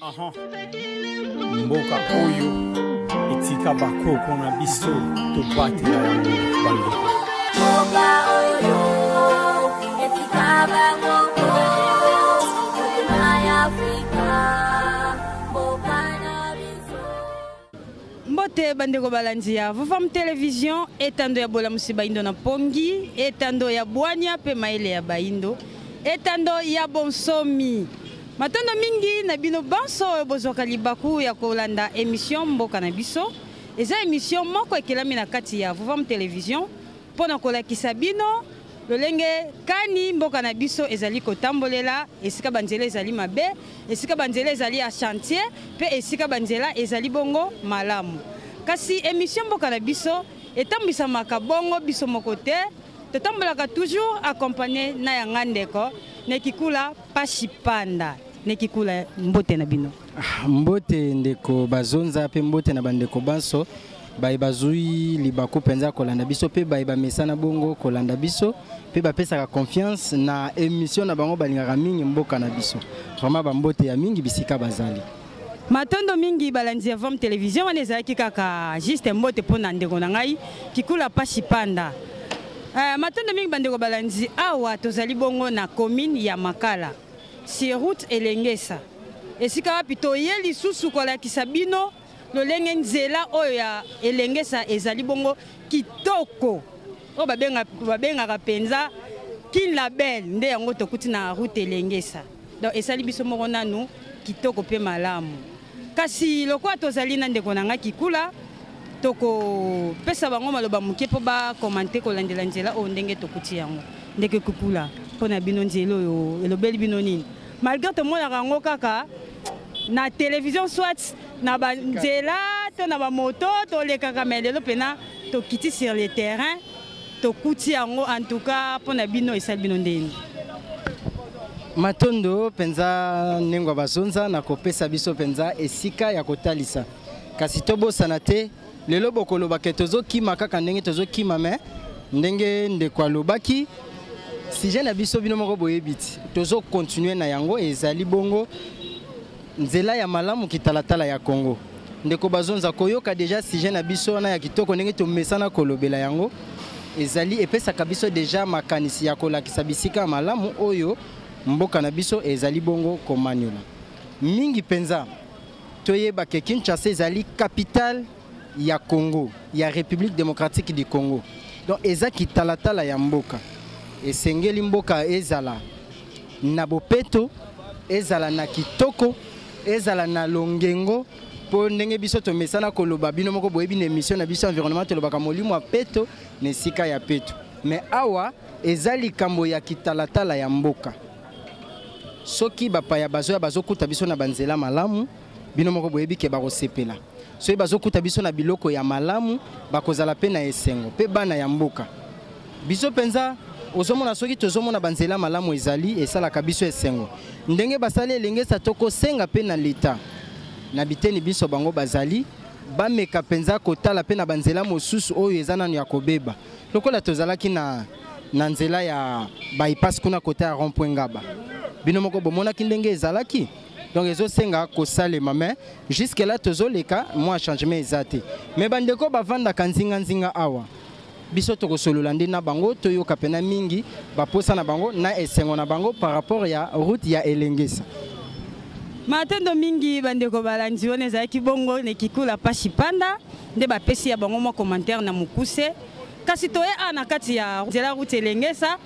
Aha. Mboka oyo etika bakoko na biso tobatela yango bandeko. Mboka oyo etika bakoko motema ya Afrika mboka na biso. Mbote bandeko balandi ya Vovam Television, etando ya bolamusi baindo na pongi, etando ya bwania mpe mayele ya baindo, etando ya bonsomi. Matondo mingi na bino banso oyo bozwaka libaku ya kolanda emission Mboka na biso. Eza emission moko ekelami na kati ya Vovam Television mpo na kolakisa bino lolenge kani mboka na biso ezali kotambolela, esika banzela ezali mabe, esika banzela ezali ya chantier mpe esika banzela ezali bongo malamu. Kasi emission Mboka na biso etambwisamaka bongo biso moko te, totambolaka toujours accompagné na ya nga ndeko Nekikula Pashipanda. Nekikula, mbote na bino. Ah, mbote ndeko Bazonza mpe mbote na bandeko banso baye bazwi libaku mpenza kolanda biso mpe baye bamesana bongo kolanda biso mpe bapesaka confiance na émission na bango balingaka mingi mboka na biso. Vraiment bambote ya mingi bisika bazali. Matondo mingi balandi ya Vom Television, wana ezalaki kaka juste mbote mpo na ndeko na ngai Kikula Pashipanda. Matondo mingi bandeko balandi, awa tozali bongo na commune ya Makala sur route Elengesa, esika wapi toye lisusu kolakisa bino lolenge nzela oyo ya Elengesa ezali bongo kitoko, oyo babengaka mpenza Kin la Belle, nde yango tokuti na route Elengesa. Donc esali biso moko nanu kitoko pe malamu. Kasi lokola tozali na ndeko na ngai Kikula, tokopesa bango maloba moke mpo ba commenter kolandela nzela oyo ndenge tokuti yango. Ndeko Kikula, mpo na bino nzela oyo elobeli bino nini? Malgré tomonaka yango kaka na télévision soit na ba nzela to na ba moto tolekaka, mais lelo pena tokiti sur le terrain tokuti yango. En tout cas mpo na bino esali bino ndeni? Matondo mpenza ndenge Bazonza na kopesa biso mpenza esika ya kotalisa. Kasi tobosana te lelo bokoloba ke tozokima kaka ndenge tozokima, me ndenge ndeko alobaki sujet na biso bino moko boyebi ti tozokontinue na yango, ezali bongo nzela ya malamu kitalatala ya Congo. Ndeko Bazonza, koyoka deja sujet na biso wana ya kitoko ndenge tomesana kolobela yango, ezali epesaka biso deja makanisi ya kolakisa bisika malamu oyo mboka na biso ezali bongo komanyola mingi mpenza. Toyeba ke Kinshasa ezali capitale ya Congo, ya République démocratique du Congo. Donc eza kitalatala ya mboka, esengeli mboka ezala na bopeto, ezala na kitoko, ezala na longengo, mpo ndenge biso tomesana koloba, bino moko boyebi na émission na biso environnement tolobaka molimo ya peto na esika ya peto. Mais awa eza likambo ya kitalatala ya mboka. Soki bapaya bazoya bazokuta biso na banzela malamu, bino moko boyebi ke bakosepela. Soki bazokuta biso na biloko ya malamu, bakozala pe na esengo. Pe bana ya mboka biso mpenza ozomona, soki tozomona banzela malamu ezali esalaka biso esengo. Ndenge basali Elengesa, tokosenga pe na leta na biteni biso bango bazali bameka mpenza kotala pe na banzela mosusu oyo eza nanu ya kobeba, lokola tozalaki na nzela ya bypass kuna kota ya rond-point Ngaba, bino moko bomonaki ndenge ezalaki. Donc ezosenga kosalema, mais jusque là tozoleka mwa changement eza te. Mais bandeko bavandaka nzinga nzinga awa, biso tokosolola nde na bango, toyoka pena mingi baposa na bango na esengo na bango par rapport ya route ya Elengesa. Matondo mingi bandeko balandi, wana ezalaki bongo Nekikula Pashipanda nde bapesi ya bango mwa commentaire na mokuse. Kasi toye awa na kati ya nzela route Elengesa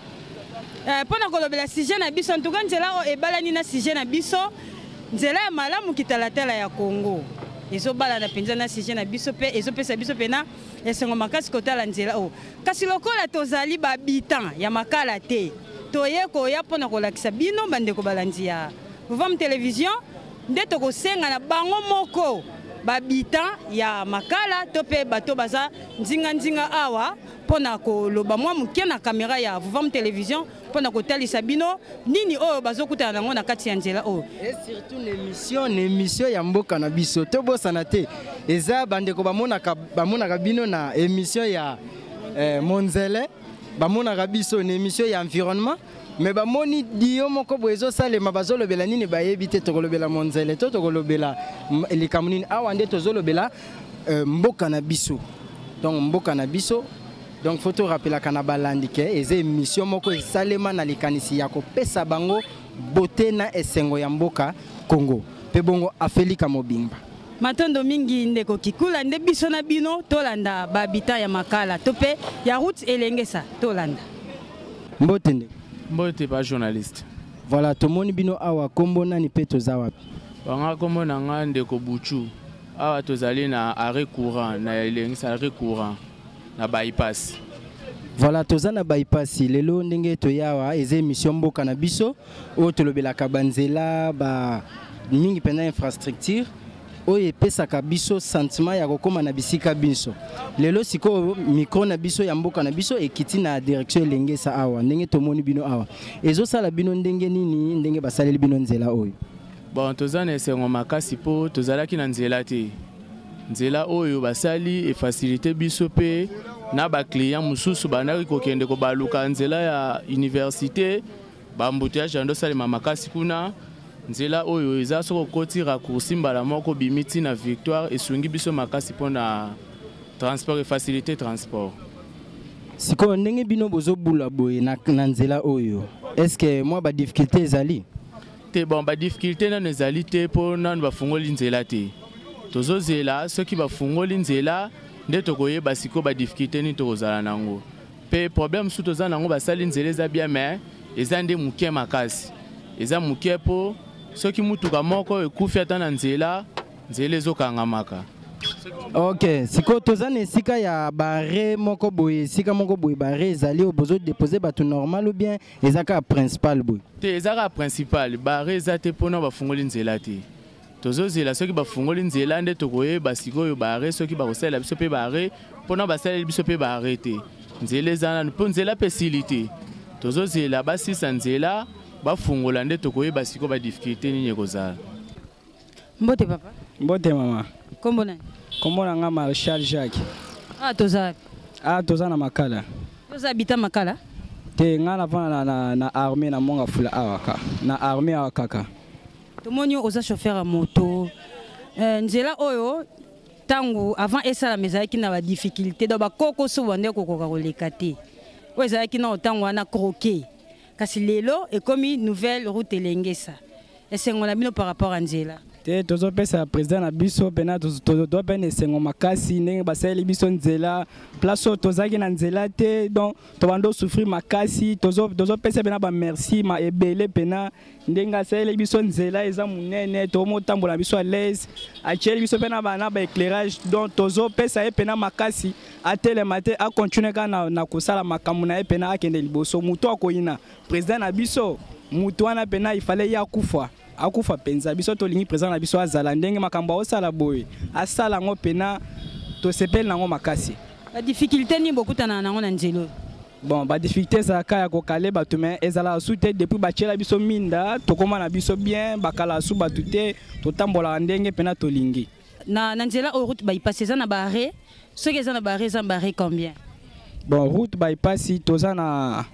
mpo na kolobela sujet na biso. En tout cas nzela oyo ebalani na sujet na biso, nzela ya malamu kitalatala ya Congo, ezobalana mpenza na sujet na biso mpe ezopesa biso mpena esengo makasi kotala nzela oyo. Kasi lokola tozali ba habitant ya Makala te, toye koya mpona kolakisa bino bandeko balandi ya Vovam Television, nde tokosenga na bango moko ba habitant ya Makala to mpe bato baza nzinga-nzinga awa mpona koloba mwa moke na kamera ya Vovam Television mpona kotalisa bino nini oyo bazokutana nango na kati ya nzela oyo. Et surtout l'émission ya mboka na biso tobosana te, eza bandeko bamonaka bino na émission ya Monzele. Bamonaka biso na émission ya environnement, mais bamoni dio moko boye ezosalema, bazolobela nini bayebi te. Tokolobela monzele to tokolobela likambo nini? Awa nde tozolobela mboka na biso. Donc mboka na biso, donc faut torappelaka na balandi ke eza émission moko esalema na likanisi ya kopesa bango beauté na esengo ya mboka Congo mpe bongo Afelika mobimba. Matondo mingi, ndeko Kikula. Nde biso na bino tolanda bahabitants ya Makala to mpe ya route Elengesa, tolanda. Mbote, ndeko. Mbote, ba journaliste. Voilà, tomoni bino awa. Kombo nani mpe toza wapi? Banga kombo na nga ndeko Buchu. Awa tozali na arrêt courant na Elengisa, arrêt courant na bypass. Voilà, toza na bypass. Lelo ndenge toya awa, eza émission mboka na biso oyo tolobelaka banzela ba mingi mpenza, infrastructure oyo epesaka biso sentiment ya kokóma na bisika biso. Lelo sikoyo micro na biso ya mboka na biso ekiti na direction Elengesa. Awa ndenge tomoni bino awa, ezosala bino ndenge nini ndenge basaleli bino nzela oyo? Bon, toza na esengo makasi mpo tozalaki na nzela te. Nzela oyo basali efacilité biso mpe na baclient mosusu bandaki kokende kobaluka nzela ya université, baembouteillage yando osalema makasi kuna. Nzela oyo eza soki okoti raccourci, mbala moko obimi ntina Victoire. Esungi biso makasi mpona transport, efacilité transport. Sikoyo ndenge bino bozobula boye na nzela oyo, est-ce mwa badifficulté ezali? Te, bon, badifficulté nano ezali te mpo nano bafungoli nzela te. Tozozela soki bafungoli nzela nde tokoyeba sikoyo badifficulté nini tokozala nango. Mpe problème mosusu toza nango, basali nzela, eza bien, mais eza nde moke makasi. Eza moke mpo soki mutuka moko ekufi ata na nzela, nzela ezokangamaka. Ok, sikoyo toza na esika ya bare moko boye, esika moko boye bare ezali oyo bozodepose bato normal ou bien eza kaka principal boye? Te, eza kaka principal. Bare eza te mpona bafungoli nzela te. Tozozela soki bafungoli nzela nde tokoyeba sikoyo bare, soki bakosalela biso mpe bare. Mpona basaleli biso mpe bare te, nzela eza nanu mpo nzela mpe esili te. Tozozela basisa nzela, bafungola, nde tokoyeba sikoyo badifficulté nini ekozala. Mbote, papa. Mbote, mama. Kombo nani? Kombo na nga Marshal Jacques. Awa toza wapi? Ah, toza na Makala. Toza habitant Makala? Te, nga navanda na armée na Monga Fula awa ka na armée awa kaka. Tomoni oza chauffeur ya moto. Nzela oyo, ntango avant esalama, ezalaki na badifficulté, donc bakokoso bande kokoka koleka te. Oyo ezalaki na ntango wana croquet, kasi lelo ekomi nouvelle route Elengesa. Esengo na bino par rapport à nzela? Te, tozopesa président na biso mpena toza mpe na esengo makasi ndenge basaleli biso nzela. Place oyo tozalaki na nzela te, donc tobanda osouffrir makasi. Tozopesa mpena bamerci ma ebele mpena ndenge asaleli biso nzela eza monene, tomotambola biso à l'aise. Atieli biso mpe na baéclairage, donc tozopesa ye mpena makasi, atelema te, acontinue kaka na kosala makambo na ye mpena akende liboso. Moto akoyina président na biso, moto wana mpena ifale ye akufa, akufa mpenza. Biso tolingi président na biso azala ndenge makambo aosala boye, asala yango mpena, tosepeli nango makasi. Badifficulté nini bokutana nango na nzela oyo? Bon, badifficulté ezalaka ya kokale bato, mais ezalaka su te depuis batiela biso minda. Tokóma na biso bien, bakala su bato te, totambolaka ndenge mpena tolingi. Na nzela oyo route bypass, eza na baarrêt? Soki eza na baarrêt, eza na baarrêt combien? Bon, route bypass toza na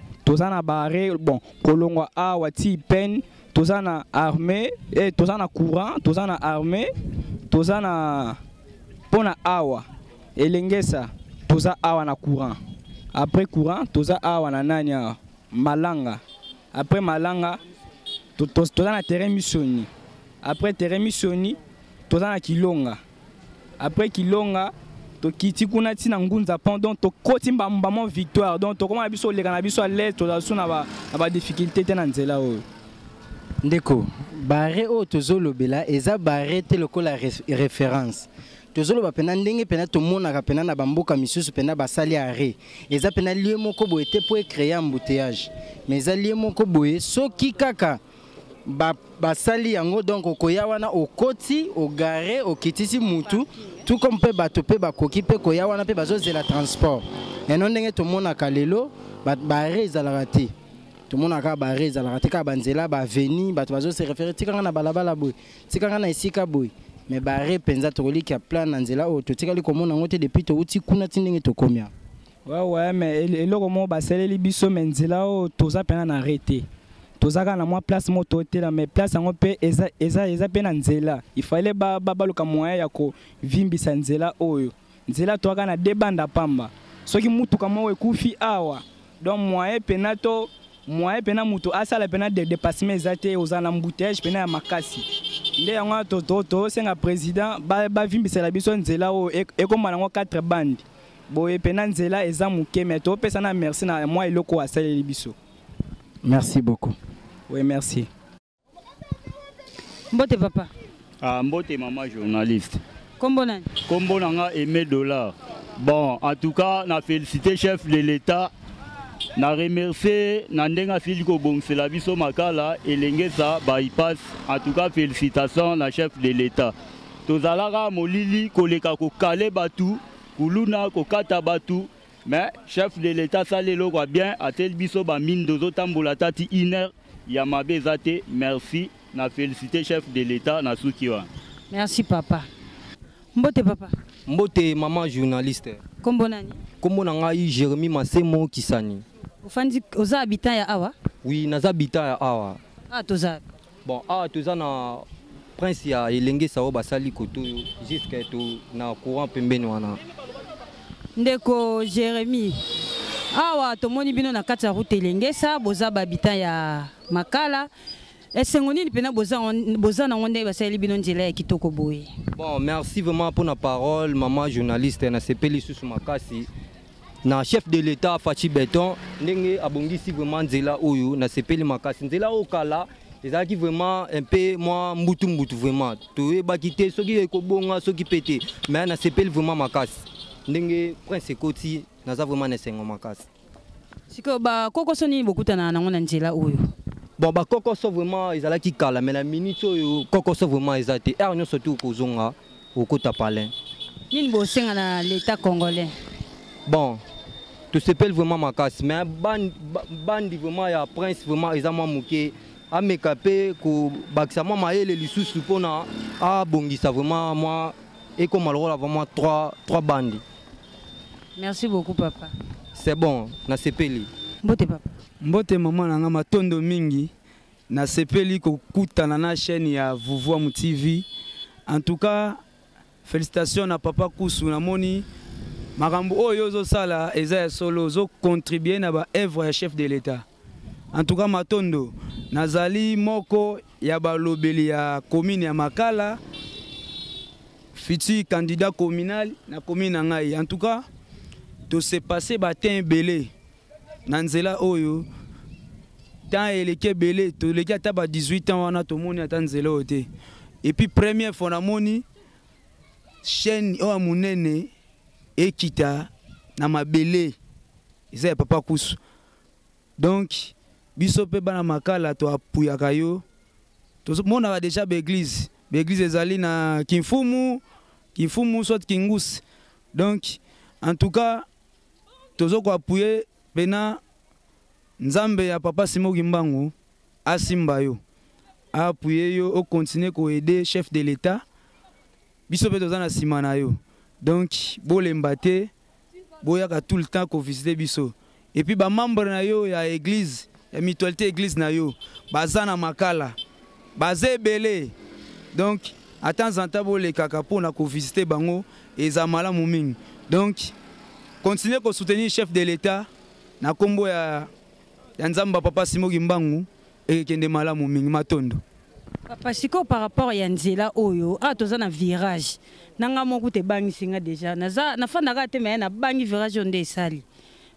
baarrêt. Bon, kolongwa awa ti pene, toza na armée toza na courant, toza na armée, toza na mpo na awa Elengesa, toza awa na courant. Après courant, toza awa na nani awa, Malanga. Après Malanga, toza na terrain Misoni. Après terrain Misoni, toza na Kilonga. Après Kilonga, tokiti kuna ntina Ngunza pont, donc tokoti mbambamo Victoire. Donc tokoma na biso oleka na biso à l'aise, tozala so na badifficulté te na nzela oyo. Ndeko, bare oyo tozolobela eza bare te lokola référence. Tozoloba mpena ndenge mpena tomonaka mpena na bamboka misusu mpena basali arrêt. Eza mpena lieu moko boye te mpo ecréer embouteillage, mais eza lieu moko boye soki kaka basali yango, donc okoya wana, okoti, ogare, okitisi mutu, tout comme mpe bato mpe bakoki mpe koya wana mpe bazozela transport. Eno ndenge tomonaka lelo, baarrêt ezalaka te. Tomonaka baarrêt ezalaka te, kaka banzela baveni, bato bazose référer: tikanga na balabala boye, tikanga na esika boye. Mais baarrêt mpenza tokolikia plan na nzela oyo, totikali komona yango te depuis touti kuna ti ndenge tokomi awa. Ouais, ouais, mais eloko moko basaleli biso, mais nzela oyo toza mpena na arrêt te. Toza kaka na mwa place moko totela, mais place yango mpe eza mpe na nzela. Il fallait baluka moyen ya kovimbisa nzela oyo. Nzela toza kaka na deux bandes pamba. Soki mutuka moko ekufi awa, donc moyen pena to moyen pena moto asala pena de dépassement eza te, oza na embouteillage pena ya makasi. Nde yango wana tosenga président bavimbisela biso nzela oyo ekóma nango 4 bandes. Boye pena nzela eza moke, mais topesa na merci na mwa eloko oyo asaleli biso. Merci beaucoup. Oui, merci. Mbote papa. Ah, mbote mama journaliste. Kombo nani? Kombo nanga Aimé Dollar. Bon, en tout cas, na félicité chef de l'État, na remercier na ndenge asili kobongisela biso Makala Elengesa bypass. En tout cas, félicitations na chef de l'État. Tozalaka molili koleka kokale batu, kuluna kokata batu, mais chef de l'État asali eloko ya bien, ateli biso bamine tozotambola tati une heure ya mabe eza te. Merci na félicité chef de l'État na suki wana. Merci papa. Mbote papa. Mbote maman journaliste. Kombo nani? Kombo na ngai Jérémy Masemo Kisani. Ofandi oza habitant ya awa? Oui, naza habitant ya awa. Ah, toza. Bon, awa toza na prince ya Elengesa oyo basali koto jusqu'à to na courant pembeni wana. Ndeko Jérémy, awa tomoni bino na kati ya route Elengesa, boza ba habitant ya Makala. Esengo nini pena boza nango nde basaleli bino nzela ya kitoko boye? Bon, merci vraiment pour la parole maman journaliste. Na sepeli susu makasi na chef de l'État Fatshi Béton ndenge abongisi vraiment nzela oyo, na sepeli makasi. Nzela oyo kala ezalaki vraiment un peu mwa mbutu mbutu, vraiment toyebaki te soki ekobonga soki pe te, mais na sepeli vraiment makasi ndenge prince ekoti, naza vraiment na esengo makasi. Sikoyo bakokoso nini bokutana nango na nzela oyo? Bon, bakokoso vraiment ezalaki kala, mais na minute oyo kokoso vraiment eza te. Heure nyonso te okozonga okota palin. Nini bosenga na l'État congolais? Bon, tosepeli vraiment makasi, mais bandi vraiment ya prince vraiment eza mwa moke, ameka mpe kobakisa mwa mayele lisusu mpona abongisa vraiment mwa ekoma lokola vraiment 3 bandi. Merci beaucoup papa. C'est bon, nasepeli. Mbote papa. Mbote mama na nga, matondo mingi. Nasepeli kokutana na chaîne ya Vuvuamu TV. En tout cas, félicitations na papa Kusu, namoni makambo oyo ozosala eza ya solo, ozocontribuer na ba œuvre ya chef de l'État. En tout cas, matondo. Nazali moko ya balobeli ya commune ya Makala, futur candidat communal na commune na ngai. En tout cas, to se passé batin ebele na nzela oyo, temps eleki ebele, toleki ata ba 18 ans wana tomoni ata nzela oyo te. Et puis première fois namoni chaîne oyo ya monene ekita na mabele eza ya papa Kusu. Donc biso mpe bana Makala toapuyaka yo. Tomonaka déjà baeglise, baeglise ezali na Kimfumu, Kimfumu soit Kingusi. Donc en tout cas tozo koapuye pena Nzambe ya papa Simon Kimbangu asimba yo, apuye yo okontinue koaider chef de l'État. Biso mpe toza na nsima na yo, donc bolemba te, boyaka tout le temps kovisite biso. Et puis bamembre na yo ya église ya mutualité, église na yo baza na Makala, baza ebele, donc à temps en temps bolekaka mpona kovisite bango, eza malamu mingi. Donc continuer kosoutenir chef de l'État na nkombo ya Nzambe ya papa Simon Kimbangu, ekekende malamu mingi. Matondo. Papa, sikoyo par rapport ya nzela oyo, awa toza na virage na nga moko te, ebangisi nga déjà. Naza nafandaka te, mais nabangi virage oyo nde esali.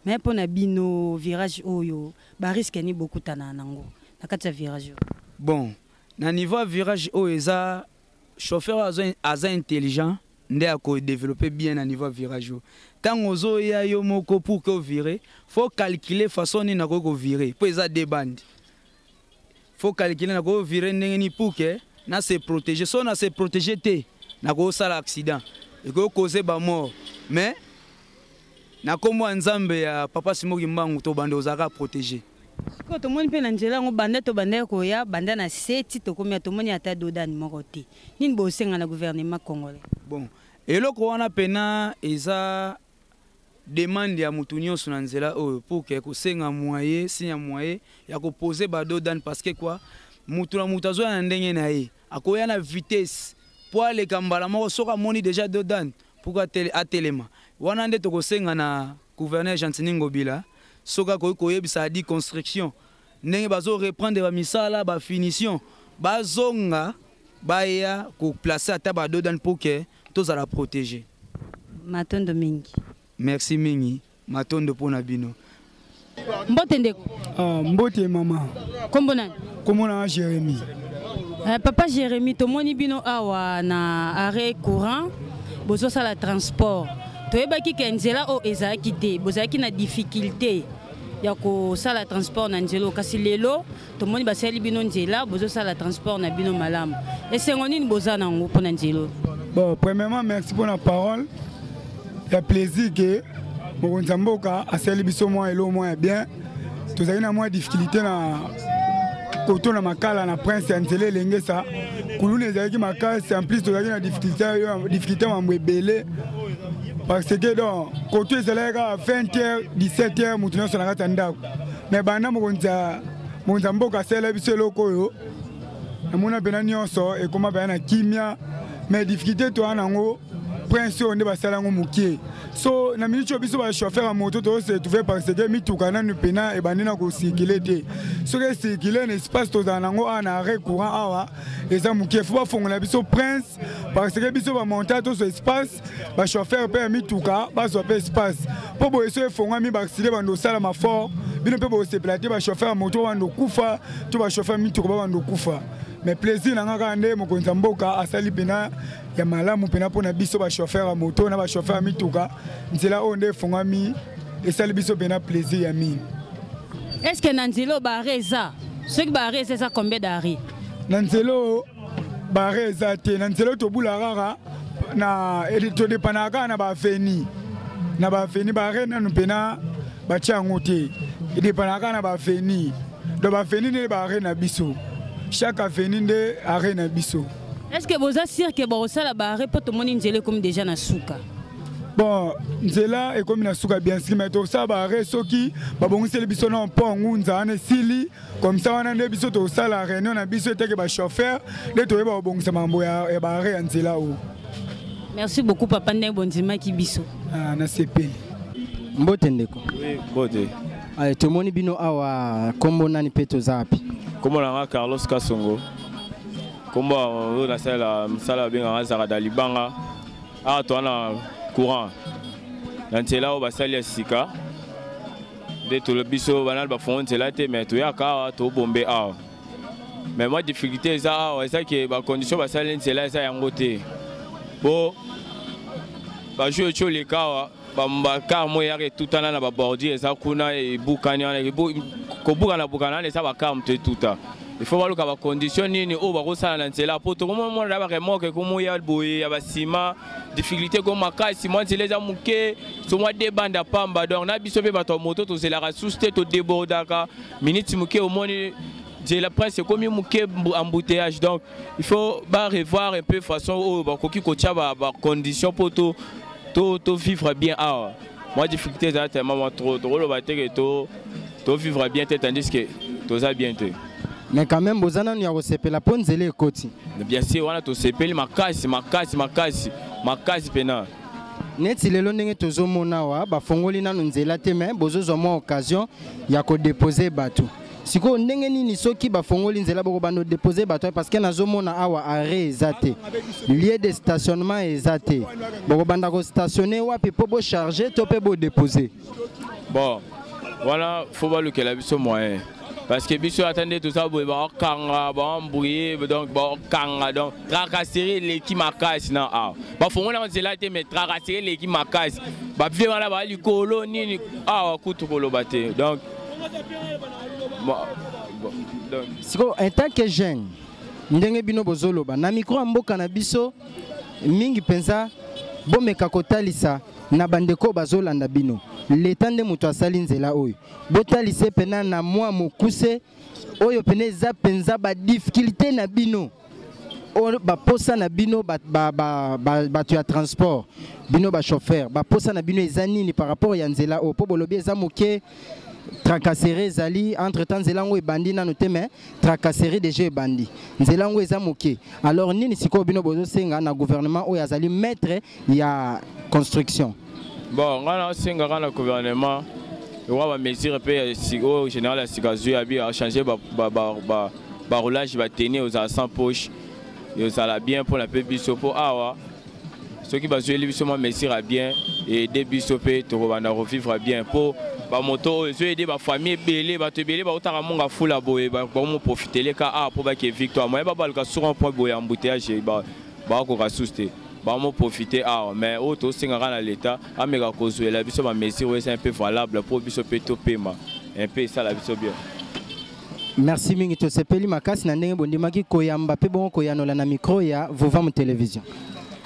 Mais mpo na bino, virage oyo, barisque nini bokutana nango na kati ya virage oyo? Bon, na niveau ya virage oyo, eza chauffeur oyo aza intelligent nde akodéveloppe bien na niveau ya virage oyo. Ntango ozoya yo moko pour que ovire, faut calculer façon nini nakoki kovire, mpo eza deux bandes. Faut calculer nakoki ovire ndenge nini pour que na se protéger. So na se protéger te, nakosala accident, ekoki causer bamort. Mais na nkombo ya Nzambe ya papa Simon Kimbangu, tobanda ozalaka protégé. Sikoyo tomoni mpe na nzela yango, banda tobandaki koya, banda na seti tokomi, tomoni ata dos d'âne moko te. Nini bosenga na gouvernement congolais? Bon, eloko wana pena eza Demande ya mutu nyonso na nzela oyo pour que kosenga moyen signe ya moyen ya ko poser ba dos d'âne parce que quoi mutu na mutu azoya na ndenge na ye akoya na vitesse po aleka mbala moko soki amoni déjà dos d'âne pour atelema wana nde tokosenga na gouverneur Gentiny Ngobila soki akoki koyebisa adi construction ndenge bazo reprendre ba misala ba finition bazonga baya ko placer ata ba dos d'âne pour que tozala protéger. Matondo mingi. Merci mingi. Matondo pona bino. Mbote ndeko. Ah, mbote mama. Kombo nani? Kombo na Jérémie. Eh, papa Jérémie, tomoni bino awa na arrêt courant, bozosala transport. Toyebaki ke nzela oyo ezalaki te, bozalaki na difficulté ya kosala transport na nzela oyo, kasi lelo tomoni basali bino nzela, bozosala transport na bino malamu. Esengo nini boza nango mpo na nzela oyo? Bon, premièrement, merci pour la parole. Ya plaisir que mokonzi ya mboka asali biso mwa eloko mwa ya bien. Tozali na mwa difficulté na koto na Makala na Prince ya nzela elengesa kuluna ezalaki makasi, en plus tozalaki na difficulté mambo ebele parce que donc koto ezalaki kaka 20 heures 17 heures moto nyonso na kati ya ndako. Mais banda mokonzi ya mboka asalela biso eloko oyo, namona mpena nyonso ekoma mpena na kimia. Mais difficulté toya nango Prince oyo nde basala yango mokie. So na minute oyo biso ba chauffeur ya moto tozo se retrouver parce que mituka nanu pena ebandi na kocircule te. Soki ecircule na espace tozala nango awa na arrêt courant awa eza mokie, fo bafongola biso Prince parce que biso ba montant tozwa espace, ba chauffeur mpe ya mituka bazwa mpe espace. Mpo boye so efongwami ba accident bando osalama fort, bino mpe bosepela te, ba chauffeur ya moto bando kufa to ba chauffeur ya mituka bando kufa. Mais plaisir na nga kaka nde mokonzi ya mboka asali pena ya malamu pena mpona biso ba chauffeur ya moto na ba chauffeur ya mituka. Nzela oyo nde efongwami esali biso pena plaisir ya mingi. Est-ce que na nzela oyo ba arrêt eza? Soki ba arrêt eza, eza combien d'arrêt? Na nzela oyo ba arrêt eza te. Na nzela oyo tobula kaka na todepanaka kaka na ba avenue. Na ba avenue ba arrêt nanu pena batia yango te. Edepanaka kaka na ba avenue. Donc ba avenue nde ba arrêt na biso. Chaque avenue nde arrêt na biso. Est-ce que boza sûr que bokosala ba arrêt po tomoni nzela ekomi déjà na suka? Bon, nzela ekomi na suka bien sûr, mais tosala ba arrêt soki babongiseli biso na pont Ngunza wana esili, comme ça wana nde biso tosala réunion na biso eteke ba chauffeur nde toyeba kobongisa mambo ya ba arrêt ya nzela oyo. Merci beaucoup papa ndenge bondimaki biso. Ah, nasepeli. Mbote ndeko. Oui, mbote. Allez, tomoni bino awa kombo nani pe toza wapi? Kombo na nga Carlos Kasongo. Kombo oyo nasala mosala babengaka Zaka da Libanga. Awa toza na courant na nzela oyo basali ya sika nde tolo biso banani bafongo nzela te, mais toyaka awa tobombe awa. Mais mwa difficulté eza awa eza ke ba condition basali nzela eza yango te, po ba jour eti oleka awa bakar mo eyaka etutana na ba bordure eza kuna ebukani wana, kobukana bukana wana eza bakar moto etuta. Il faut baluka ba condition nini oyo bakosala na nzela, po tokomona na ba remorque ekomoya boye ya ba ciment, difficulté ko makasi, mwa nzela eza moke, so mwa deux bandes ya pamba. Donc na biso mpe bato ya moto tozelaka susu te, todebordaka minute moke, omoni nzela prince ekomi moke embouteillage. Donc il faut ba revoir un peu façon oyo bakoki kotia ba condition po to vivre bien awa. Moi difficulté eza tellement mwa trop, tokoloba te ke to vivre bien te, tandis que toza bien te. Mais quand même boza nanu ya kosepela mpo nzela ekoti. Bien sûr, wana tosepeli makasi, makasi, makasi, makasi pena. Neti lelo ndenge tozomona awa bafongoli nanu nzela te, mais bozozwa mwa occasion ya kodepose bato. Sikoyo ndenge nini soki bafongoli nzela bokobanda kodepose bato? Parce que nazomona awa arrêt eza te, lieu de stationnement eza te, bokobanda kostationne wapi mpo bocharge to mpe bodepose? Bon, wana fo balukela biso moyen, parce que biso ata nde toza boye bakanga baembrouye, donc bakanga, donc tracasserie eleki makasi na awa. Bafongola nzela te, mais tracasserie eleki makasi, bavie wana baa likolo nini awa kutu koloba te. Donc, bon, bon, donc. Sikoyo en tant que jeune, ndenge bino bozoloba na micro ya mboka na biso mingi mpenza, bomeka kotalisa na bandeko bazolanda bino, leta nde moto asali nzela oyo, botalise pena na mwa mokuse oyo pena eza mpenza ba difficulté na bino. Baposa na bino, bato ba, ba, ba, bato ya transport, bino bachauffeur, baposa na bino eza nini par rapport ya nzela oyo? Mpo bolobi eza moke, tracasserie ezali. Entre temps nzela yango ebandi nano te, mais tracasserie déjà ebandi. Nzela yango eza moke, alors nini sikoyo bino bozosenga na gouvernement oyo azali maître ya construction? Bon, ngai nasengaka na gouvernement ekwa bamesure mpe oyo général ya sika azwi, abi achange baroulage, bateni ozala sans poche, ezala bien mpona mpe biso, mpo awa soki bazweli biso mwa mesure ya bien, aide biso mpe tokobanda kovivre bien, mpo bamoto oyo ezoaider bafamille ebele. Bato ebele bautaka Monga Fula boye, bamoprofitele ka awa mpo bake Victoire. Moye babaluka sur un point boye, embouteillage, bakoka susu te, bamoprofite awa. Mais oyo tosengaka na l'État, ameka kozwela biso bamesure oyo eza un peu valable mpo biso mpe topema un peu, esala biso bien. Merci mingi, tosepeli makasi na ndenge bondimaki koyamba mpe bongo koyanola na micro ya Vovam Télévision.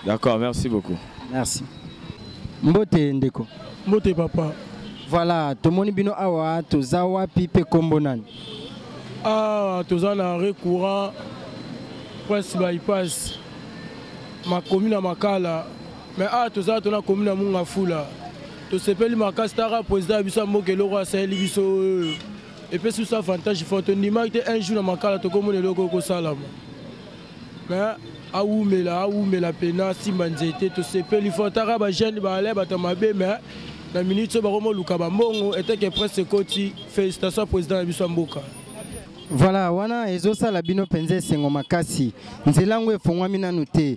D'accord, merci beaucoup. Merci. Mbote ndeko. Mbote papa. Voilà, tomoni bino awa, toza wapi mpe kombo nani? Awa toza na arrêt courant, Prince Bypass, makomi na Makala, mais awa toza tona komi na Munga Fula. Tosepeli makasi, taka président ya biso ya mboka, eloko asaleli biso oyo epesi biso avantage fort. Tondimaki te un jour na Makala tokomona eloko ekosalama, mais awumela, awumela pena asimba nzete. Tosepeli fort, taka bajeune baale bato mabe, mais na minute oyo bakomoluka bambongo eteke presse ekoti. Félicitation ya président na biso ya mboka. Voilà, wana ezosala bino mpenza esengo makasi. Nzela yango efongwami nanu te,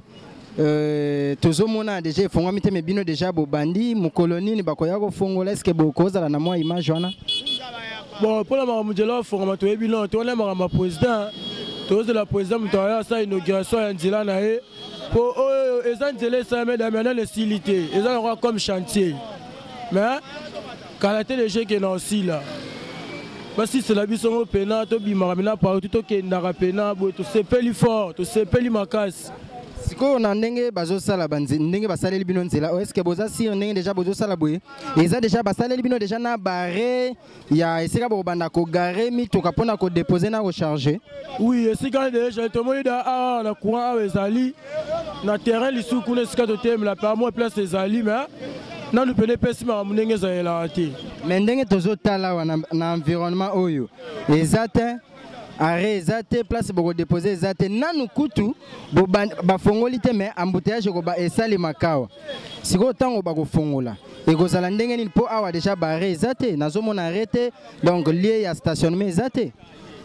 tozomona déjà efongwami te, mais bino déjà bobandi. Mokolo nini bakoya kofongola? Est-ce bokozala na mwa image wana? Bon, mpona makambo nzela ofongama, toyebi non, towana makambo ya président. Tozela président moto aya asala inauguration ya nzela na ye, mpo oyo eza nzela esalami dami nano esili te, eza lokola comme chantier, mais kala te déjà ekende osila. Basisela biso ngo pena tobimaka pena partout, tokendaka pena boye. Tosepeli fort, tosepeli makasi. Sikoyo na ndenge bazosala, ndenge basaleli bino nzela oyo, est-ce boza sûr ndenge déjà bozosala boye, eza déjà basaleli bino déjà na bare ya esika bokobanda kogarer mituka mpona kodéposer na kocharger? Oui, esika déjà tomoni da awa na courant awa ezali na terrain lisusu kuna, esika totelemela pe mwa place ezali, mais nanu pene epesi makambo ndenge ezalelaka te. Mais ndenge tozotala awa na environnement oyo, eza te arrêt, eza te place bokodéposer, eza te nanu kutu bafongoli te, mais embouteillage ekoba esalemaka awa. Sikoyo ntango bakofongola ekozala ndenge nini? Mpo awa déjà baarrêt eza te, nazomona arrêt te, donc lieu ya stationnement eza te.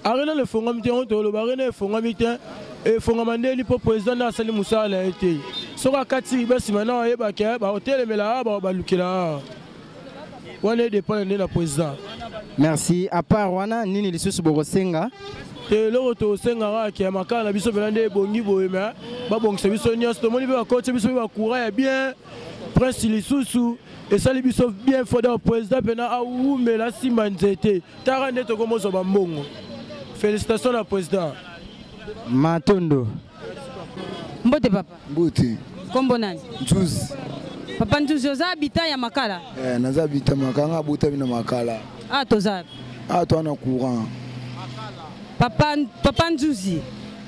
Arrêt nano efongwami te, yango toloba arrêt nano efongwami te. Efongwama ndeni? Mpo président nde asali mosala na ye te. Soki akati basima na oyebake bakotelemela awa, balukela awa, wana edépendre nde na président. Merci. À part wana, nini lisusu bokosenga? Te, eloko tosengaka ke ya Makala na biso mpena nde ebongi boye, mais babongisa biso nyonso. Tomoni mpe bakoti biso mpe bacourant ya bien, Prince lisusu esali biso bien fort. Donc président mpena awumela, asimba nzete, taka nde tokomozwa bambongo. Félicitation na président. Matondo. Mbote papa. Mbote. Kombo nani? Nzuzi. Papa Nzuzi, oza habitant ya Makala? Eh, naza habitant Makala, nga abotami na Makala. Ah, toza Ah, toa na courant. Papa, papa Nzuzi,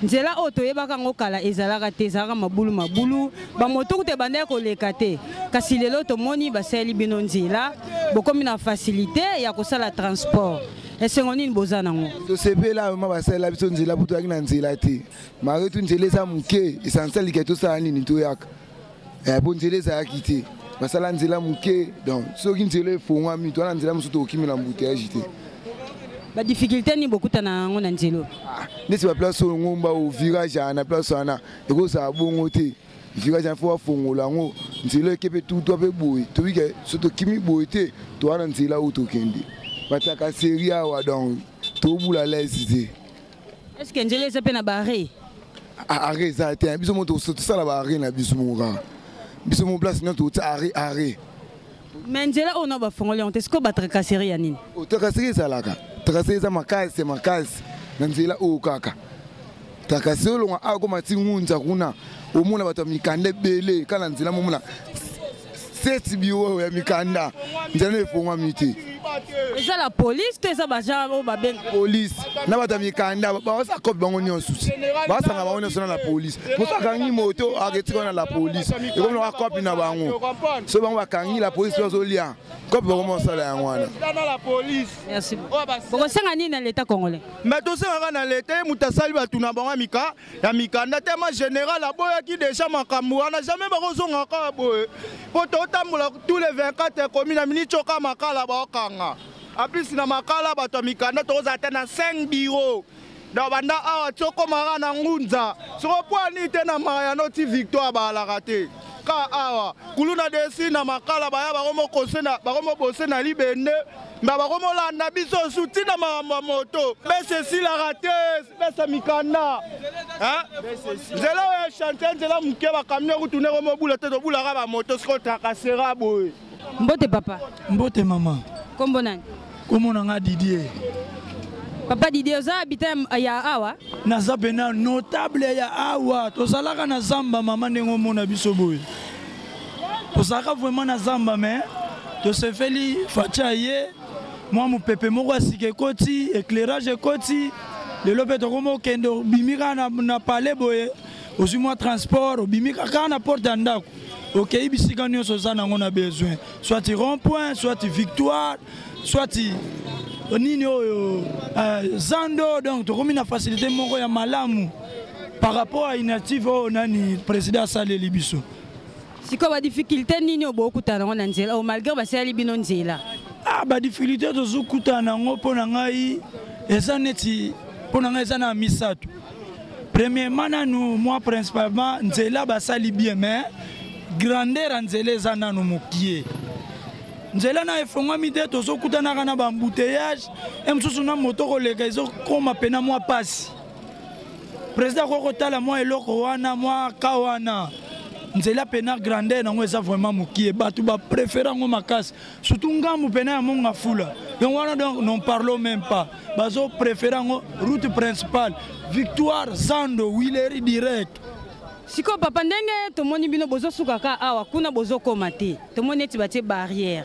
nzela oyo toyebaka yango kala ezalaka te, ezalaka mabulu mabulu, bamoto kuta ebandaki koleka te. Kasi lelo tomoni basaleli bino nzela, bokomi na facilité ya kosala transport. Esengo nini boza nango? Tosepela ma basalela biso nzela, po toyaki na nzela te. Malgré tout nzela eza moke, essentiel ke tosala nini, toyaka, po nzela ezalaki te, basala nzela moke. Donc soki nzela efongwami, toza na nzela mosusu, tokokimela embouteillage te. Badifficulté nini bokutana yango na nzela? Neti baplace oyo, ngomba o virage na place wana ekozala bongo te. Virage wana fo bafongola yango, nzela eke mpe tutwa mpe boye, tobike so tokimi boye te, toza na nzela oyo tokende batracasserie awa, donc tobula lese te. Est ce que nzela eza mpe na baarrêt? Arrêt eza te. Biso mo tosala baarrêt na biso moko kaka, biso mo place nyonso totia arrêt, arrêt. Mais nzela oyo na bafongoli yango te, sikoyo batracasserie ya nini? Tracasserie ezalaka, tracasserie eza makasi makasi na nzela oyo kaka. Tracasserie olonga awa koma ti Ngunza kuna, omona bato ya mikanda ebele kaka na nzela, momona sept bureau ya mikanda. Nzela no efongwami te. Eza la police to eza bagenre oyo babenga police na bato ya mikanda baosa kope bango nyonso basanga bango nyonso na la police moto akangi moto aketika wana la police ekomi loka kope na bango so bango bakangi la police bazolia kope bango mosala yango wana. Merci. Bokosenga nini na leta congolais? Me tosengaka na leta, ye moto asali bato na bango ya ya mikanda te. Ma général aboyaki deja makambo wana, jamais bakozonga kaka boye, mpo totambola tous les 24 ekomi na miniti oka Makala baokanga. Aplus na Makala bato ya mikanda tokozala te na 5 bureau. Donc banda awa ti okomaka na Ngunza, soko po ani te na Mariano ti Victoire baalaka te. Ka awa kuluna desi na Makala baya bakomobose na libende mba bakomolanda biso su ntina makambo ya moto bese esilaka te, besa mikanda nzela oyo ya chantier, nzela moke, bakamion kutu ndenge mobula te, tobulaka bamoto siko trakasera boye. Mbote papa. Mbote mama. Kombo nani? Kombo na nga Didier. Papa Didier, oza habitant ya awa? Naza pena notable ya awa. Tozalaka na zamba mama, ndenge omona biso boye. Tozalaka vraiment na zamba, mais tosefeli Fatshi aye, mwa mopepe moko ya sika ekoti, éclairage ekoti. Lelo mpe tokoma okende, obimi kaka na palais boye, ozwi mwa transport, obimi kaka na porte ya ndako, okei bisika nyonso oza nango na besoin, soit rond point, soit Victoire, soit nini oyo zando. Donc tokomi na facilité moko ya malamu par rapport à initiative oyo nani président asaleli biso. Sikoyo badifficulté nini oyo bokutana nango na nzela oyo malgré basaleli bino nzela? Ah, badifficulté tozokutana nango, mpo na ngai eza neti, mpo na ngai eza na misato. Premièrement nanu, moi principalement, nzela basali bien, mais grandeur ya nzela eza nanu mokie. Nzela na efongwami te, tozokutanaka na baembouteillage e mosusu na moto koleka ezokoma pena mwa pasi. Président akoki kotala mwa eloko wana, mwa ka wana nzela pena grandeur nango eza vraiment mokie. Bato bapréféré yango makasi, surtout ngambu pena ya Monga Fula. Donc wana, donc n'en parlons même pas, bazo préféré yango route principale, Victoire, Zando, Huilerie direct. Sikoyo papa, ndenge tomoni bino bozosukaka awa, kuna bozokoma te, tomoni neti batie barrière.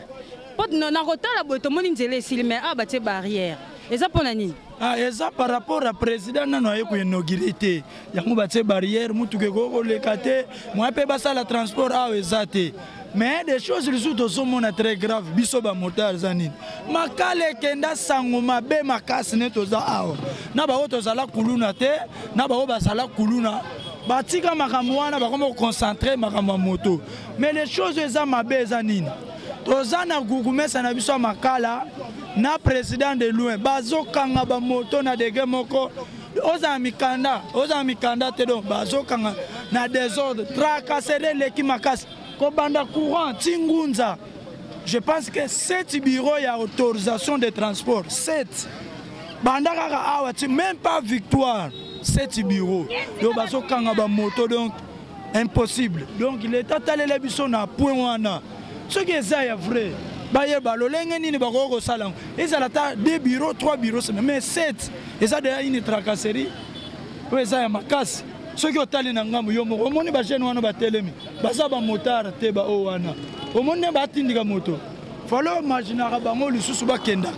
Mpo na kotala boye, tomoni nzela esili, mais awa batie barrière, eza mpo na nini? Ah, eza par rapport à président nano aye koinaugurer te, yango batie barrière, mutuka ekoki koleka te, moyen mpe basala transport awa eza te. Mais des choses lisusu tozomona très grave, biso bamotard, eza nini? Makala ekenda sango mabe makasi. Ne toza awa na bango, tozala kuluna te, na bango bazala kuluna, batika makambo wana, bakoma koconcentrer makambo ya moto. Mais les choses eza mabe eza nini? Toza na gugumesa na biso ya Makala na président de loin, bazokanga bamoto na degré moko, ozala mikanda, ozala mikanda te, donc bazokanga na désordre, tracasserie eleki makasi. Kobanda courant ti Ngunza, je pense que sept bureau ya autorisation de transport, sept, banda kaka awa ti même pas Victoire, sept bureau, donc bazokanga bamoto, donc impossible. Donc l'état talela biso na point wana. Soki eza ya vrai, bayeba lolenge nini bakoki kosala yango, ezala ata deux bureaux, trois bureaux, mais sept eza deja une tracasserie oyo eza ya makasi. Soki otali na ngambo yo moko, omoni bajeune wana batelemi, baza bamotard te, baoyo wana omoni nde batindika moto, falo imaginaka bango lisusu bakendaka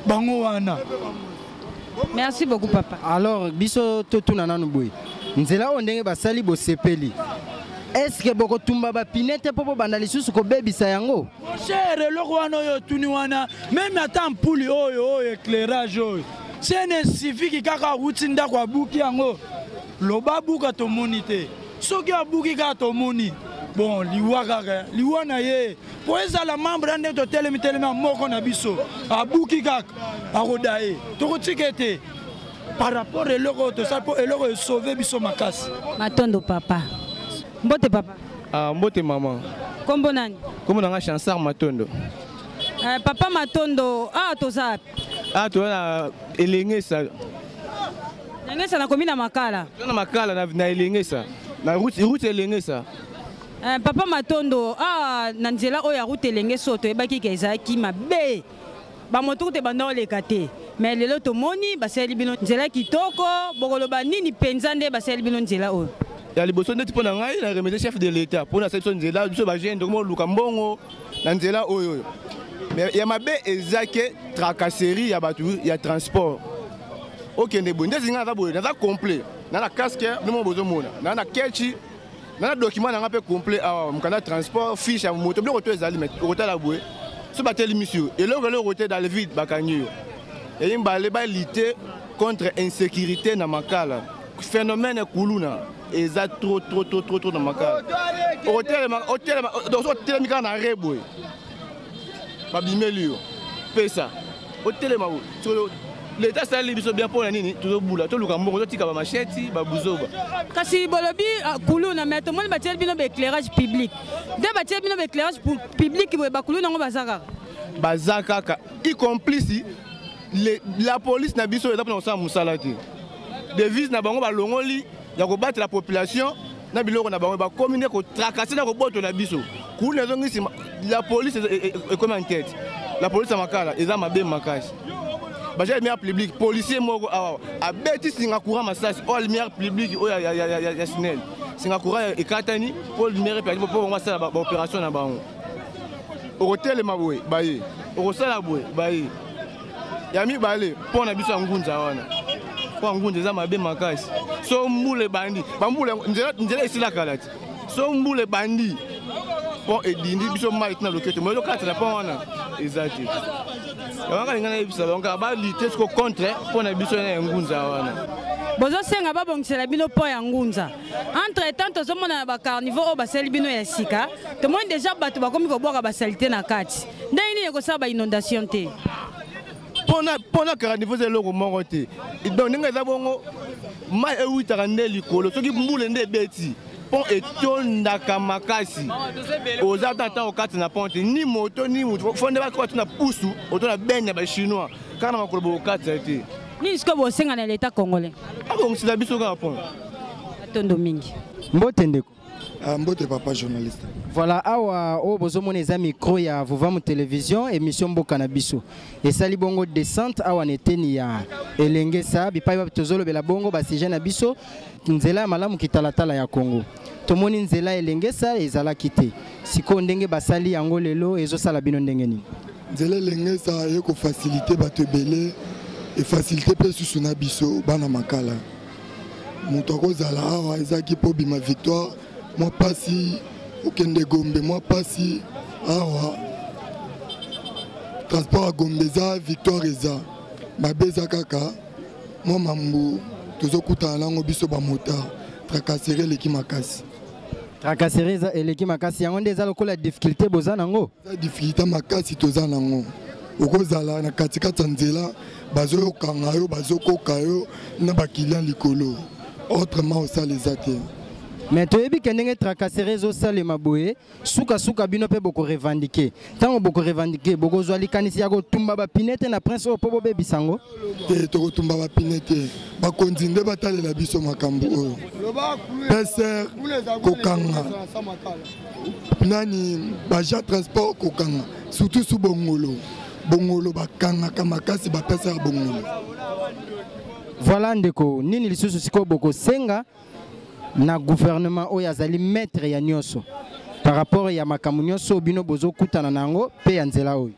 bango wana. Merci beaucoup papa. Alors biso totuna nanu boye: nzela oyo ndenge basali, bosepeli? Est-ce bokotumba bapine te mpo bobanda lisusu kobebisa yango? Mon cher, eloko wana oyo otuni wana, même ata mpuli oyo éclairage oyo, sene civique kaka awuti ndako abuki yango, loba abuka, tomoni te. Soki abuki kaka, tomoni bon liwa kaka, liwa na ye, po ezala membre ya nde totelemi telemi ya moko na biso, abuki kaka, akoda ye, tokotika ete par rapport eloko oyo tosala, mpo eloko esauve biso makasi. Matondo papa. Mbote papa. Ah, mbote mama. Kombo nani? Kombo nanga Chansar Matondo. Papa Matondo, awa toza wapi? Ah, toza na Elengesa. Elengesa, nakomi na Makala. Toza na Makala na Elengesa. Na route Elengesa. Papa Matondo, awa na nzela oyo ya route Elengesa oyo toyebaki ke ezalaki mabe, bamoto kutu ebanda oleka te, mais lelo tomoni basaleli bino nzela kitoko. Bokoloba nini mpenza nde basaleli bino nzela oyo? Ya liboso ndeti mpo na ngai, na remercier chef de l'état mpo na asali biso nzela. Biso bajeune tokoma oluka mbongo na nzela oyo. Mais ya mabe eza ke tracasserie ya bato ya transport. Okende boye ndeti ngai naza boye, naza complet, na na casque bino bozomona, na na kechi, na na document na ngai mpe complet awa, mokanda transport, fiche ya moto, biloko to ezali. Mais okotala boye so batelemisi yo, eloko eloko te, dans le vide bakangi yo. Eyi mbale balite contre insécurité na Makala. Phénomène kuluna eza trop trop trop trop trop na Makala. Otelema, otelema, otelemi kaka na re boye, babimeli yo, pesa otelema boye. Leta asaleli biso bien mpo na nini? Tozobula, toluka mbongo, totika bamasheti babuzoba. Kasi bolobi kuluna, mais tomoni batieli bino baéclairage public nde batieli bino baéclairage public boye, bakuluna yango baza kaka. Baza kaka, y compris la police na biso eza mpona kosala mosala te. Devise na bango balongoli ya kobatela population na biloko na bango, bakomi nde kotracasser na kobotola biso. Kuluna ezongi nsima, la police ekomi en tête. La police ya Makala eza mabe makasi. Baja lumière publique, policier moko awa abeti singa courant masasi oyo lumière publique oyo ya SNEL, singa courant ekatani mpo lumière eperdi, mpo bango basala baopération na bango. Okotelema boye baye, okosala boye baye. Ya mibale, mpo na biso ya Ngunza wana, mpo ya Ngunza eza mabe makasi. So mbula ebandi, bambula nzela esila kala ti. So mbula ebandi, mpo edindi biso mai tina loketo, mo ezokatela mpo wana eza te. Yango kaka nayebisa bango kaka balite siko contre mpo na biso ya Ngunza wana. Bozosenga babongisela bino mpo ya Ngunza. Entre temps tozomona na bacarniveau oyo basali bino ya sika, tomoni deja bato bakomi kobwaka basalite na kati. Ndenge nini ekosala bainondation te? Mpona carniveau eza eloko moko te. Donc ndenge eza bongo, mai ewutaka nde likolo. Soki mbula nde ebeti, pont etondaka makasi, oza ata ntango okati na pont te, ni moto ni motu, fo nde bakota na pusu oto na bene ya bachinois kaka na makolo, bokokatisa te. Nini sikoyo bosenga na leta congolais? Abongisela biso kaka pont. Atondo mingi. Mbote ndeko. Mbote papa journaliste. Voilà, awa oyo bozomona eza micro ya Vuvamu Télévision, émission Mboka na biso. Esali bongo descente awa na eteni ya Elengesa, bipai wapi tozolobela bongo ba sujet na biso, nzela ya malamu kitalatala ya Congo. Tomoni nzela Elengesa ezalaki te. Sikoyo ndenge basali yango lelo ezosala bino ndenge nini? Nzela Elengesa eye kofacilite bato ebele, efacilite mpe susu na biso bana Makala. Moto akozala awa ezalaki mpo bima Victoire mwa pasi, okende Gombe mwa pasi. Awa transport ya Gombe eza, Victoire eza mabe, eza kaka mwa mambu tozokutana nango biso bamotard, tracasserie eleki makasi. Tracasserie eza eleki makasi, yango nde eza lokola difficulté boza nango? Eza difficulté makasi toza nango. Okozala na katikati ya nzela, bazoyokanga yo, bazokoka yo na bakilian likolo, autrement osala eza te. Mais toyebi ke ndenge tracasserie ezosalema boye, sukasuka bino mpe bokorevendiquer. Ntango bokorevendiquer, bokozwa likanisi ya kotumba bapine te na prince oyo mpo bobebisa yango? Te, tokotumba bapine te. Bakonzi nde batalela biso makambo oyo. PCR kokanga nani, baagent transport kokanga, surtout su Bongolo. Bongolo bakangaka makasi bapesa ya Bongolo. Voilà ndeko, nini lisusu sikoyo bokosenga na gouvernement oyo azali maître ya nyonso par rapport ya makambo nyonso bino bozokutana na yango mpe ya nzela oyo?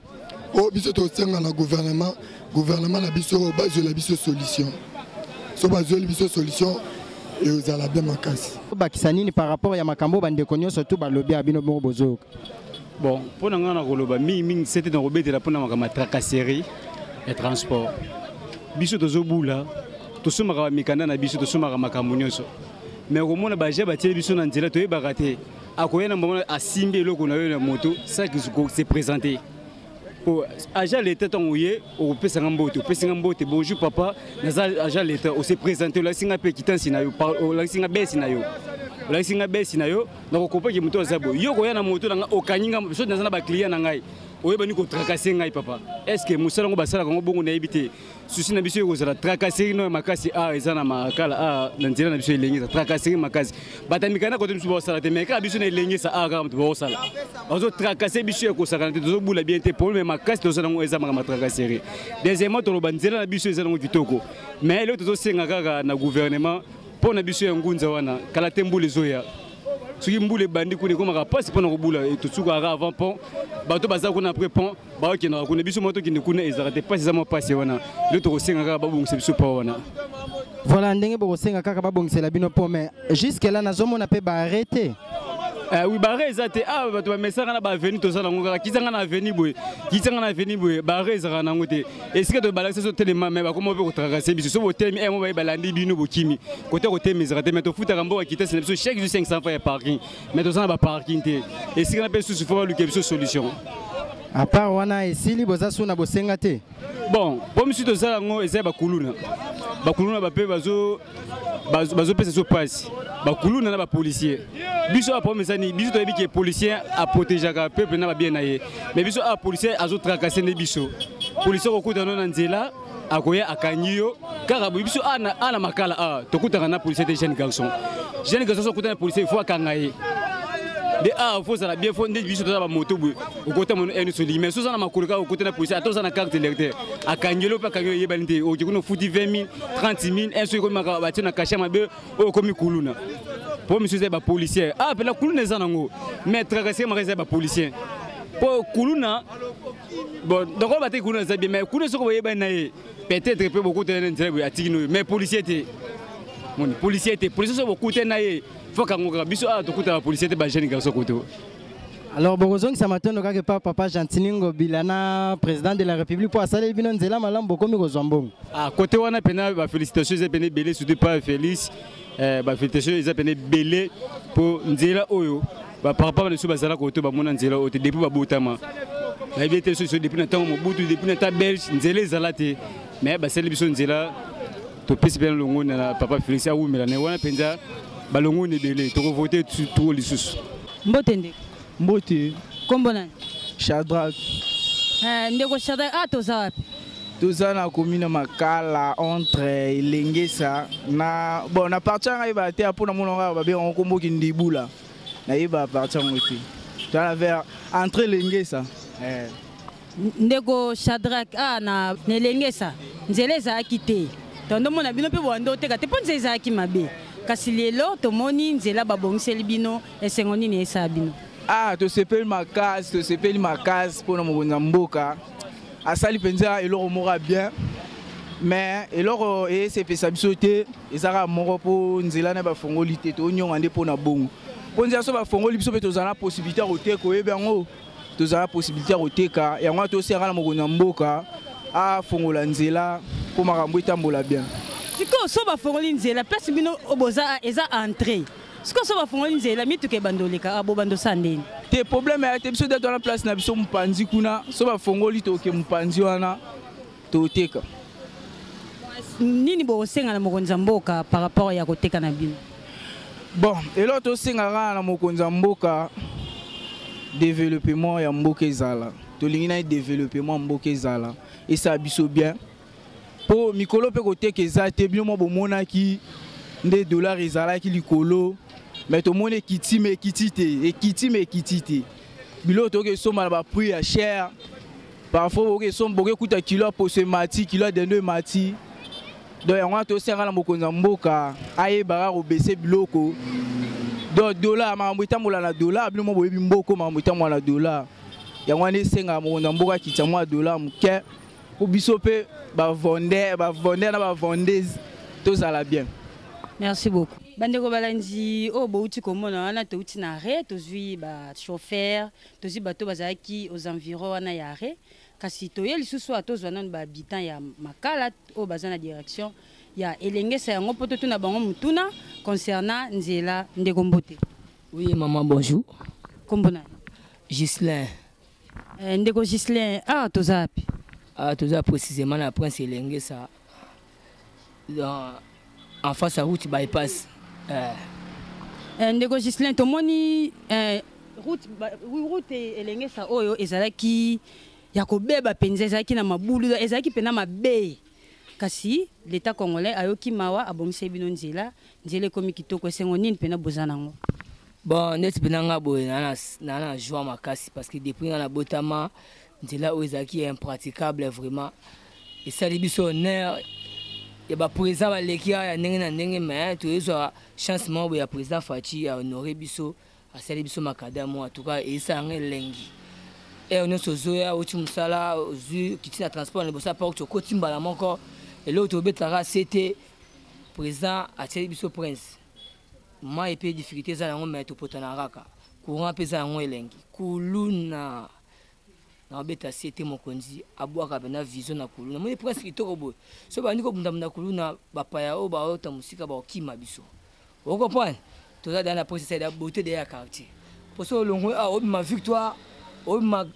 Oyo biso tosenga na gouvernement, gouvernement na biso oyo bazwela biso solution. So bazweli biso solution, ezala bien makasi. Bakisa nini par rapport ya makambo bandeko nyonso tu balobi ya bino bongo bozoyoka? Bon, mpo na ngai na koloba mingimingi sete na kobetela mpo na makambo ya tracasserie ya transport. Biso tozobula, tosomaka bamikanda na biso, tosomaka makambo nyonso, mais okomona baje batieli biso na nzela, toyebaka te akoya na mbongo, asimbi eloko na yo na moto sans se présenter. Po agent l'état, ntango oye okopesanga mbote, opesinga mbote, bonjour papa, naza agent l'état, ose présente, olakisi nga mpe kitansi na yo, olakisi nga besi na yo, olakisi nga besi na yo, nakokopaki moto aza boye. Yo koya na moto na nga, okangi nga, soki naza na baclient na ngai, oyebani kotracasser ngai papa. Est ce que mosala yango basalaka yango bongo? Nayebi te. Susi na biso ekozala tracasserie no ya makasi awa eza na Makala awa na nzela na biso Elengesa, tracasserie makasi. Bato ya mikanda kote biso baosala te, mais kaka biso na Elengesa awa kaka moto baosala, bazotracasser biso ya kosakana te. Tozobula bien te. Problème makasi tozala yango eza makambo ya tracasserie. Deuxièmement, toloba nzela na biso eza nango kitoko, mais eloko tozosenga kaka na gouvernement mpo na biso ya Ngunza wana, kala te mbula ezoya. Soki mbula ebandi kuna ekomaka mpasi mpona kobula, tosukaka avant pont, bato baza kuna après pont bakendaka kuna, biso moko tokende kuna ezalaka te, mpasi eza mwa mpasi wana. Nde tokosenga kaka babongisa biso pont wana. Voilà ndenge bokosenga kaka babongisela bino pont, mais jusque là nazomona mpe baarrete. Oui, bare eza te. Ah, bato bamesaka na baavenue, tozala yango kaka kitanga na avenue boye, kitanga na avenue boye, bare ezalaka nango te. Esika to balakisa so telema, me bakoma mpe kotrakase biso. So botelemi mo baye balandi bino, bokimi kote kotema ezalaka te. Me tofutaka mboka kitasi na biso chaque jour 500 francs ya parking, me toza na baparking te. Esika na mpe susu fo baluka biso solution. À part wana esili, boza su na bosenga te? Bon, mpo misu tozala yango eza ya bakuluna. Bakuluna bape bazopesa biso mpasi, bakuluna na bapolicier. Biso awa problème eza nini? Biso toyebi ke policier aprotégeaka peuple na babien na ye, mais biso awa policier azotracase nde biso. Policier kokuta no na nzela, akoya akangi yo kaka boye. Biso awa na Makala awa tokutaka na policier te. Jeune garçon, jeune garçon so okuta na policier, il faut akanga ye nde. Awa fo ozala bien, fo nde biso toza bamoto boye, okota mono ene solingi, mais so oza na makolo kaka okota na policier, ata oza na carte électeur, akangeli yo mpe akangi yo, eyebani te. Oke kuna ofuti 20 000, 30 000, un soki ekomaka batie na kashe mabe oyo okomi kuluna. Mpo misusu eza bapolicier. Ah, mpena kuluna eza nango, mais tracasserie maka eza bapolicier. Mpo kuluna, bon, donc oyo bateki kuluna eza bien, mais kuluna soki boyebani na ye, peut-être mpe bokutana na nzela boye, atiki noyo, mais policier te. Moni policier te, policier soki bokutani na ye, fo kango kaka. Biso awa tokutaka policier te, bajeune garçon koto. Alors bokozongisa matondo kaka epa papa Gentiny Ngobila na président de la République mpo asaleli bino nzela malamu, bokomi kozwa mbongo. Ah, côté wana pena bafélicitation eza pene ebele, surtout pa Félix. Bafélicitation eza pene ebele mpo nzela oyo bapapa na biso bazala koto bamona nzela oyo te depuis babotama. Nayebi ete soso depuis na ntango Mobutu, depuis na ta Belge, nzela ezala te, mais basali biso nzela. Topesi mpe longoni na papa Félix, awumela na ye wana mpenza, balongoni ebele, tokovote toko lisusu. Mbote ndeko. Mbote. Kombo nani? Shadrack. Ndeko Shadrack, ah, toza wapi? Toza na commune Makala, entre Elengesa na, bon, na partie ngai ba te mpona mona ngai babenga ngo kombo Kindibula, nayeba partie yango te. Toza na vers entre Elengesa. Ndeko Shadrack, ah, na Elengesa nzela ezalaki te, tondomona bino mpe bowanda oteka te mpo nzela ezalaki mabe, kasi lelo tomoni nzela babongiseli bino. Esengo nini esala bino? Ah, tosepeli makasi, tosepeli makasi mpona mokonzi ya mboka asali mpenza eloko moko ya bien. Mais eloko esepesa biso te eza kaka moko, mpo nzela na bafongoli te, tonyonga nde mpona bongo, mpo nzela so bafongoli, biso mpe tozala na possibilité ya koteka. Oyebi yango, tozala na possibilité ya koteka. Yango wana tosengaka na mokonzi ya mboka afongola nzela mpo makambo etambola bien. Sikoyo so bafongoli nzela, place bino boza eza entrée, sikoyo so bafongoli nzela, mituka ebanda oleka, bobanda osala ndeni? Te, problème ya te. Biso nde towana place na biso mopanzi kuna, so bafongoli toke mopanzi wana toteka. Nini bokosenga na mokonzi ya mboka par rapport ya koteka na bino? Bon, eloko tosenga kaka na mokonzi ya mboka, développement ya mboka ezala. Tolingi na ye développement ya mboka ezala, esala biso bien, mpo mikolo mpe koteka eza te. Bino mwa bomonaki nde dollar ezalaki likolo, mais tomoni ekiti, me ekiti te, ekiti me ekiti te. Biloko tokoki esomba na baprix ya cher. Parfois bokoki esomba, bokoki ekuta kilo ya poso emati, kilo ya dendo emati. Donc yango wana tosenga na mokonzi ya mboka ayebaka kobese biloko. Donc dollar, makambo etambola na dollar, bino mwa boyebi mboko, makambo etambola na dollar. Yango wana esengaka mokonzi ya mboka akitisa mwa dollar moke mpo biso mpe bavendeur, bavendeur na bavendeuse tozala bien. Merci beaucoup. Bandeko balandi oyo bouti komona wana, touti na arrêt, tozwi bachauffeur, tozwi bato bazalaki aux environs wana ya arrêt, kasi toye lisusu awa tozwa nano bahabitant ya Makala oyo baza na direction ya Elengesa yango mpo totuna bango motuna concernant nzela. Ndeko, mbote. Oui, maman, bonjour. Kombo nani? Ghislain. Ndeko Ghislain, awa toza wapi? Ah, toza précisément na Prince Elengesa, en face à route bypass. Ndeko Ghislain, tomoni route Elengesa oyo ezalaki ya kobeba mpenza, ezalaki na mabulu, ezalaki mpenza mabe, kasi l'état congolais ayoki mawa, abongisi bino nzela, nzela ekomi kitoko. Esengo nini mpenza boza nango? Bon, neti mpenza nga boye naa na joie makasi, parce que depuis nga nabotama, nzela oyo ezalaki impraticable. Vraiment esali biso honneur. ya baprésident baleki awa ya ndenge na ndenge, mais toyezwa chance moko boye ya président Fatshi ahonore biso, asali biso makadamo. En tout cas eyesala yango elengi. Heure nyonso ozoya, oti mosala, ozwi kiti na transport na liboso ya porte, okoti mbala moko. Eloko tobetaka se te, président atieli biso prince mai mpe difficulté eza yango, mais topotana kaka. Courant mpe eza yango elengi. Kuluna naobeta se te, mokonzi abwaka mpena vision na kuluna. Moni prince kitoko boye, so bandi kobundabunda kuluna, bapaya oyo baota mosika bakokima biso. Ocomprendre, toza da na prince ya beauté de ya quartier, poso olongwe awa, obima Victoire, obima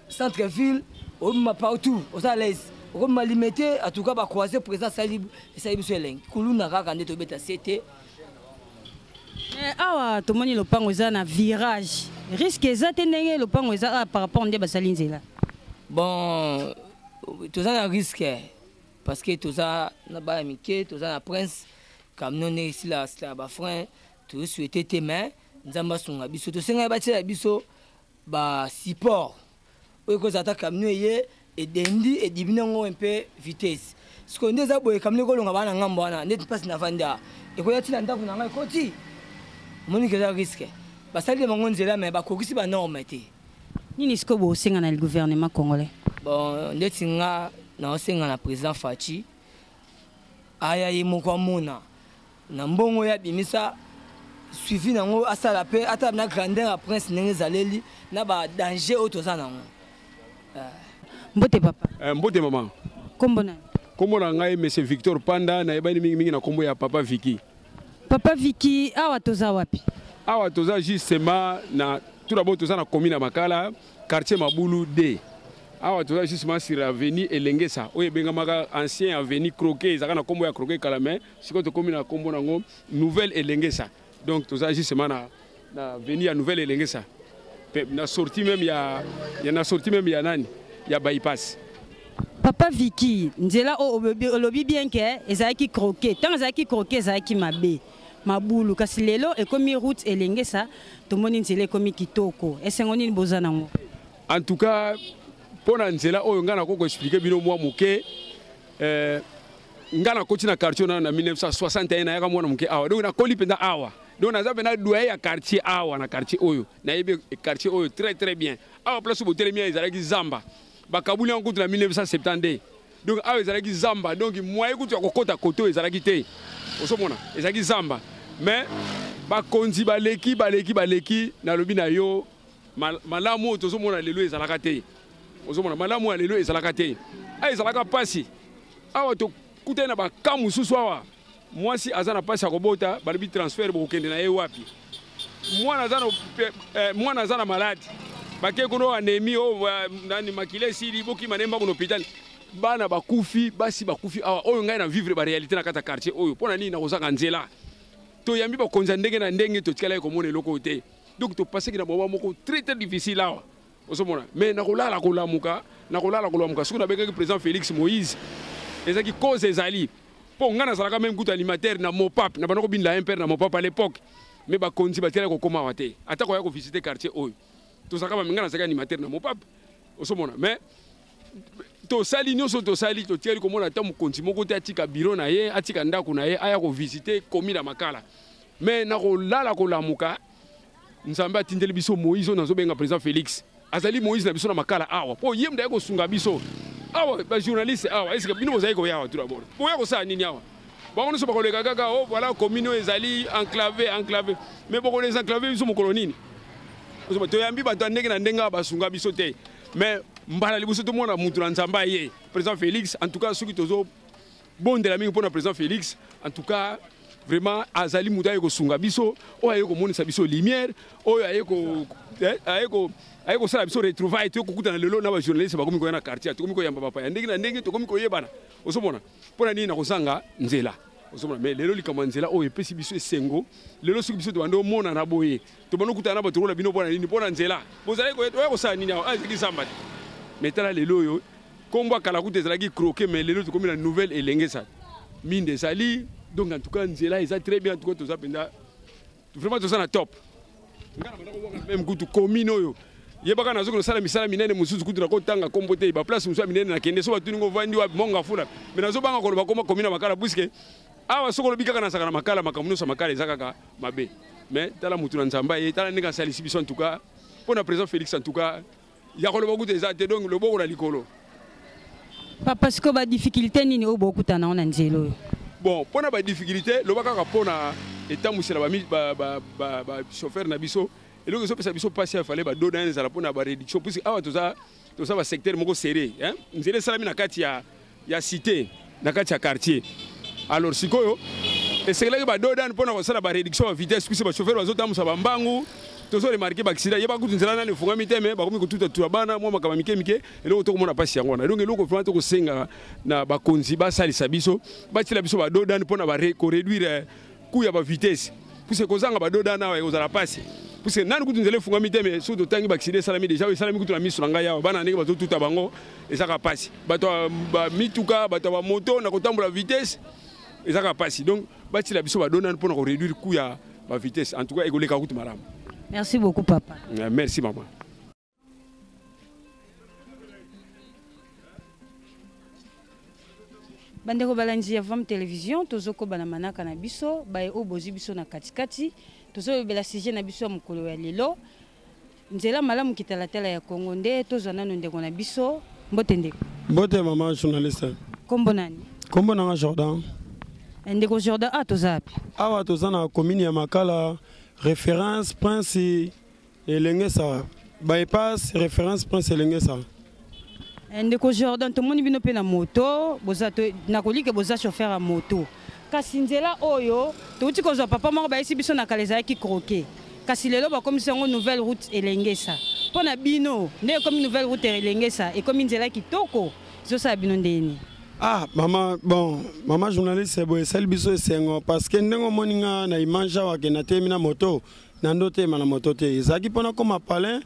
centre ville, obima partout, oza à l'aise, okobima Limete. En tout cas bacroise président asali, esali biso elengi. Kuluna kaka nde tobeta se te. Mais awa tomoni lopango eza na virage, risque eza te ndenge lopango eza awa par rapport nde basali nzela? Bon, toza na risque parce que toza na bana mike, toza na prince camion ndenge esila sila bafrein. Tozosouhaite te, mais Nzambe asunga biso. Tosengaki batiela biso basupport oyo ekozala ata camion eye edendi edimi nango mpe vitesse. Sikoyo nde eza boye, camion ekolonga bana na ngambo wana ndeti mpasi na vandi awa, ekoya ntina ndako na ngai ekoti. Omoniki eza risque. Basali bango nzela, mais bakokisi banorme te. Nini sikoyo bosenga na gouvernement congolais? Bon, ndeti nga naosenga na président Fatshi aya ye moko amona na mbongo oyo abimisa, suivi nango asala mpe ata na grandeur ya prince ndenge ezaleli na badanger oyo toza nango. Mbote papa. Mbote mama. Kombo nani? Kombo na ngai monsieur Victor Panda, nayebani mingimingi na kombo ya Papa Viki. Papa Viki, awa toza wapi? Awa toza justement na, tout d'abord toza na commune ya Makala, quartier Mabulu D. Awa toza justement sur avenue Elengesa oyo ebengamaka ancien avenue Croquet, ezalaka na kombo ya Croquet kala, mais sikoyo tokomi na kombo nango Nouvelle Elengesa. Donc toza justement na avenue ya Nouvelle Elengesa, na sortie même ya na sortie même ya nani, ya bypass. Papa Viki, nzela oyo olobi bien ke ezalaki croquet. Ntango ezalaki croquet, ezalaki mabe, mabulu, kasi lelo ekomi route Elengesa, tomoni nzela ekomi kitoko. Esengo nini boza nango? En tout cas mpo na nzela oyo, ngai nakoki koexpliquer bino mwa moke. Ngai nakoti na quartier wana na 1961, nayaka mwana moke awa, donc nakoli mpenza awa, donc naza mpenza doyen ya quartier awa. Na quartier oyo, nayebi quartier oyo très très bien. Awa place botelemi ezalaki zamba, bakabuli yango kutu na 1972. Donc awa ezalaki zamba, donc moyen kutu ya kokɔta kote oyo ezalaki te. Ozomona ezalaki zamba, mais bakonzi baleki, baleki, baleki. Nalobi na yo, malamu oyo tozomona lelo ezalaka te. Ozomona malamu ya lelo ezalaka te. A ezalaka mpasi awa, tokutani na baka mosusu awa. Mwasi aza na mpasi ya kobota, balobi transfert, bokokende na ye wapi? Mwana aza na maladi, bake kuna, anémie oyo nani, makila esili, bokima ne mbango na hôpital. Bana bakufi, basi bakufi awa. Oyo ngai na vivre baréalité na kati ya quartier oyo. Mpo na nini? Nakozanga nzela. Toyambi bakonzi ya ndenge na ndenge, totikalaki komona eloko oyo te. Donc topasaki na moment moko très très difficile awa, ozomona. Mais nakolala kolamuka, nakolala kolamuka, soki nabengaki président Félix Moïse, ezalaki cause ezali mpo ngai nazalaka même kutu animateur na Mopap, na banda kobinela MPR na Mopap à l'époque. Mais bakonzi batikalaki kokóma awa te, ata koya kovisite quartier oyo. Tozalaka bame, ngai nazalaki animateur na Mopap, ozomona. Mais tosali nyonso, tosali, totikali komona ata mokonzi moko te atika biro na ye, atika ndako na ye, aya kovisite komi na Makala. Mais nakolala kolamuka, Nzambe atindeli biso Moïse oyo nazobenga président Félix. Azali Moïse na biso na Makala awa, mpo ye mutu aye kosunga biso awa. Bajournaliste awa, est-ce bino bozali koya awa? Tout d'abord, boya kosala nini awa? Bango nyonso bakoleka kaka: "Oh voilà, commune oyo ezali enclavé, enclavé." Mais bokodesenclave biso mokolo nini? Toyambi bato ya ndenge na ndenge awa, basunga biso te. Mais mbala liboso tomona mutu na Nzambe aye, président Félix. En tout cas soki tozobondela mingi mpona président Félix, en tout cas vraiment azali moto aye kosunga biso, oyo aye komonisa biso lumière, oyo aye kosala biso retrouvaille. Toye kokutana lelo na bajournaliste, bakomi koya na quartier, tokomi koyamba bapaya ndenge na ndenge, tokomi koyebana. Ozomona mpo na nini? Na kozanga nzela, ozomona. Mais lelo likambo ya nzela oyo epesi biso esengo. Lelo soki biso tobandi omonana boye, tobandi okutana na bato lokola bino, mpo na nini? Mpo na nzela. Bozalaki oya kosala nini awa? Ezalaki zamba te. Mais tala lelo oyo, kombo akala kutu ezalaki Croquet, mais lelo tokomi na Nouvelle Elengesa, minde ezali. Donc en tout cas nzela eza très bien. En tout cas toza mpenza, vraiment toza na top. Ngai na banda kobwaka même kutu commune oyo. Yebaka nazoki kosala misala minene mosusu kutu nakotanga nkombo te, baplace mosusu ya minene nakende so batuni ngo ovandi wapi monga fula, me nazobanga koloba koma komi na Makala, puiske awa soki olobi kaka nazalaka na Makala, makambo nyonso ya Makala eza kaka mabe. Mais tala motu na Nzambe ye, tala ndenge asalisi biso. En tout cas mpo na président Félix, en tout cas ya koloba kutu eza te, donc loboko na likolo. Papa, sikoyo badifficulté nini oyo bokutana nango na nzela oyo? Bon, mpo na badifficulté, loba kaka mpo na etambwisela bachauffeur na biso, eloko ezopesa biso mpasi ya fale badoda ezala mpo na baréduction, puisque awa toza basecteur moko serré, hein? Nzela esalami na kati ya cité, na kati ya quartier. Alors sikoyo esengelaki badodane mpo na kosala baréduction ya vitesse, puisque bachauffeur bazotambusa bambangu, tozoremarquer baaccident. Yeba kutu nzela nani efungami te, me bakomi kotutatua bana mwa makambo mike mike. Eloko tokomona mpasi yango wana. Donc eloko vraiment tokosenga na bakonzi basalisa biso, batiela biso badodane mpo na koréduire coût ya bavitesse, puisque kozanga badodane awa ekozala mpasi, puisque nani kutu nzela efungami te, me soki totangi baaccident esalami déjà, oyo esalami kutu na miso na ngai awa, bana ndenge bazotuta bango, ezaka mpasi. Bato ya bamituka, bato ya bamoto na kotambola vitesse ezaka mpasi. Donc batiela biso badodane mpo na koréduire coût ya bavitesse. En tout cas ekoleka kutu malamu. Merci beaucoup, papa. Merci, mama. Bandeko balandi ya Vam Télévision, tozokoba na manaka na biso. Baye oyo bozwi biso na katikati, tozolobela sujet na biso ya mokolo ya lelo, nzela malamu kitalatala ya Kongo. Nde tozwa nano ndeko na biso. Mbote, ndeko. Mbote, mama journaliste. Kombo nani? Kombo nanga Jordan. Ndeko Jordan, a toza wapi? Awa toza na commune ya Makala, référence Prince Elengesa, bypass référence Prince Elengesa. Ndeko Jordan, tomoni bino mpe na moto, boza nakolike boza chauffeur ya moto. Kasi nzela oyo touti kozwa papa moko bayesi biso na kala ezalaki croquet, kasi lelo bakomisi yango nouvelle route Elengesa. Mpo na bino, nde ekomi nouvelle route Elengesa, ekomi nzela kitoko, ezosala bino ndeni? Ah mama, bon, mama journaliste, boye esali biso esengo, parce que ndenge omoni nga na image awa ke natelemi na moto, na ndo telema na moto te, ezalaki mpona koma palin,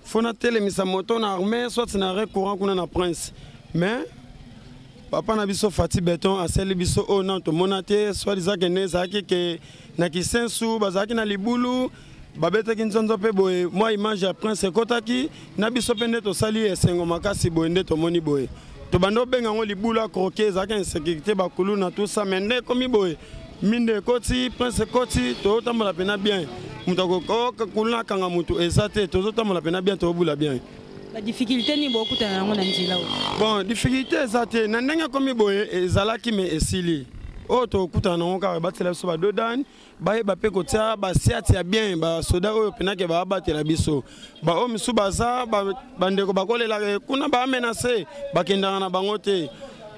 fo natelemisa moto na armée, soit na arrêt courant kuna na Prince. Mais papa na biso Fati Beton asali biso oyo nano tomona te. Soit disant nde ezalaki ke na Kisensu bazalaki na libulu, babetaki nzonzo mpe boye, mwa image ya Prince ekɔtaki na biso mpe, nde tosali esengo makasi boye. Nde tomoni boye, tobanda obenga yango libulu ya croquet, ezalaki insécurité, bakulu na tout ça. Mais nde ekomi boye, minde ekoti, Prince ekoti, tozotambola mpena bien. Moto akokuluna akanga motu eza te, tozotambola mpena bien, tozobula bien. Badifficulté nini bokutana yango na nzela oyo? Bon, difficulté eza te na ndenge ekomi boye. Ezalaki, me esili. Oyo tokutana nango kaka, batiela biso badodane, bayeba mpe kotia basiati ya bien, basoda oyo mpenake babatela biso. Baoyo misusu baza bandeko bakolelaka kuna, baamenace, bakendaka na bango te,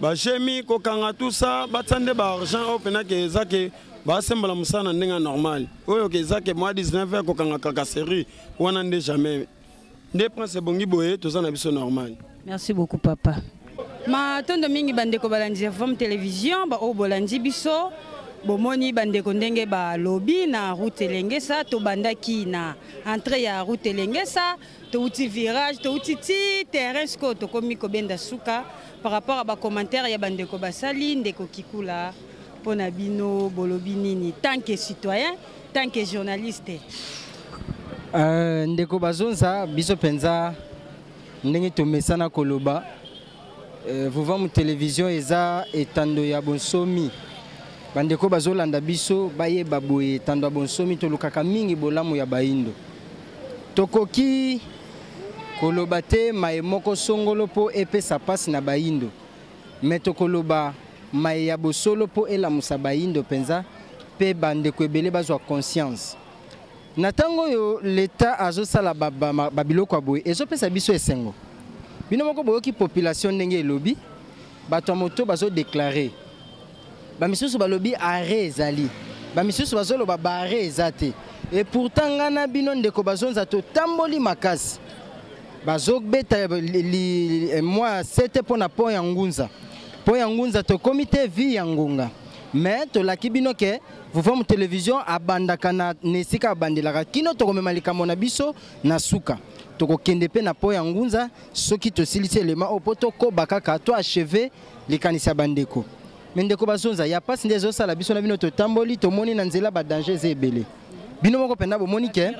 bajemi kokanga tusa. Batia nde baargent oyo mpenake eza ke basembola mosala na ndenge ya normal. Oyo ke eza ke mwa 19 heures kokanga tracasserie wana nde jamais. Nde Prince ebongi boye, toza na biso normal. Merci beaucoup, papa. Matondo mingi, bandeko balandi ya Vam Télévision. Baoyo bolandi biso, bomoni bandeko ndenge balobi na route Elengesa. Tobandaki na entrée ya route Elengesa, touti virage, touti ti terrain. Sikoyo tokomi kobenda suka par rapport à bacommentaire ya bandeko basali. Ndeko Kikula, mpo na bino bolobi nini tant que citoyen, tant que journaliste? Ndeko bazonza biso mpenza ndenge tomesana koloba, Vuvamu Télévision eza etando ya bonsomi. Bandeko bazolanda biso bayeba boye, etando ya bonsomi, tolukaka mingi bolamu ya bayindo. Tokoki koloba te maye moko songolo mpo epesa mpasi na bayindo, me tokoloba maye ya bosolo mpo elamusa bayindo mpenza, mpe bandeko ebele bazwa conscience. Na ntango oyo leta azosala babiloko ya boye, ezopesa biso esengo. Bino moko boyoki population ndenge elobi, bato ya moto bazodéclarer, bamisusu balobi arrêt ezali, bamisusu bazoloba baarrêt eza te. Et pourtant ngai na bino, ndeko bazonza, totamboli makasi, bazobeta mwa sete mpo na pont ya Ngunza. Pont ya Ngunza tokómi te vi ya ngonga, mais tolaki bino ke Vuvamu Télévision abandaka na esika abandelaka kino tokomema likambo na biso na suka. Tokokende mpe na pont ya Ngunza soki tosilisi elema oyo, mpo tokoba kaka to achever likanisi ya bandeko. Me ndeko bazonza, ya mpasi nde ezosala biso na bino, totamboli, tomoni na nzela badanger eza ebele. Bino moko mpenza bomoni ke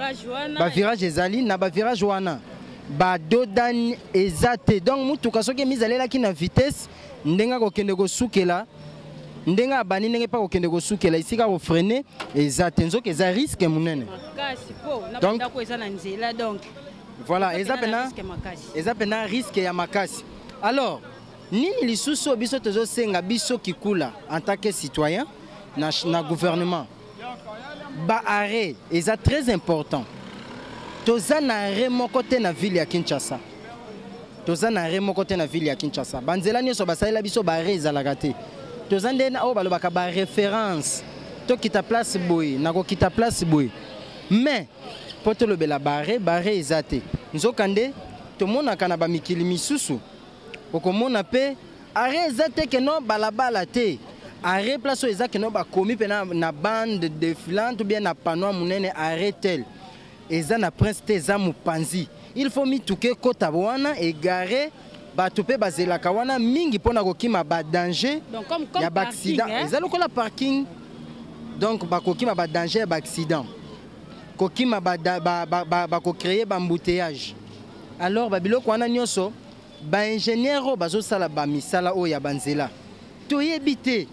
bavirage ezali na bavirage wana. Badodani eza te, donc mutuka soki emizalelaki na vitesse, ndenge akokende kosukela, ndenge abandi, ndenge mpe akokende kosukela, esika kofreiner eza te. Nzoka eza risque monene makasi po na Donc- bandako eza na nzela, donc voilà, eza eza pena pena risque makasi. Eza pena risque ya makasi. Alors nini lisusu oyo biso tozosenga, biso Kikula en tant que citoyen, na gouvernement? Baarrêt eza très important. Toza na arrêt moko te na ville ya Kinshasa, toza na arrêt moko te na ville ya Kinshasa. Banzela nyonso basalela biso baarrêt ezalaka te. Toza nde na oyo balobaka baréférence, tokita place boye, nakokita place boye, mais mpo tolobela baarrêt, baarrêt eza te. Nzokande tomonaka na bamikili misusu, okomona mpe arrêt eza te, keno balabala te, arrêt place oyo eza keno bakomi mpe na bande défilante ou bien na panneau ya monene arrêt tel. Eza na prince te, eza mopanzi. Il faut mituka ekota wana, egare, bato mpe bazelaka wana mingi mpona kokima badanger Donc, comme ya baaccident. parking, hein? Eza lokola parking. Donc bakokima badanger ya baaccident, kokima bakocréer baembouteillage. Alors babiloko wana nyonso, baingénieur oyo bazosala bamisala oyo ya banzela, toyebi te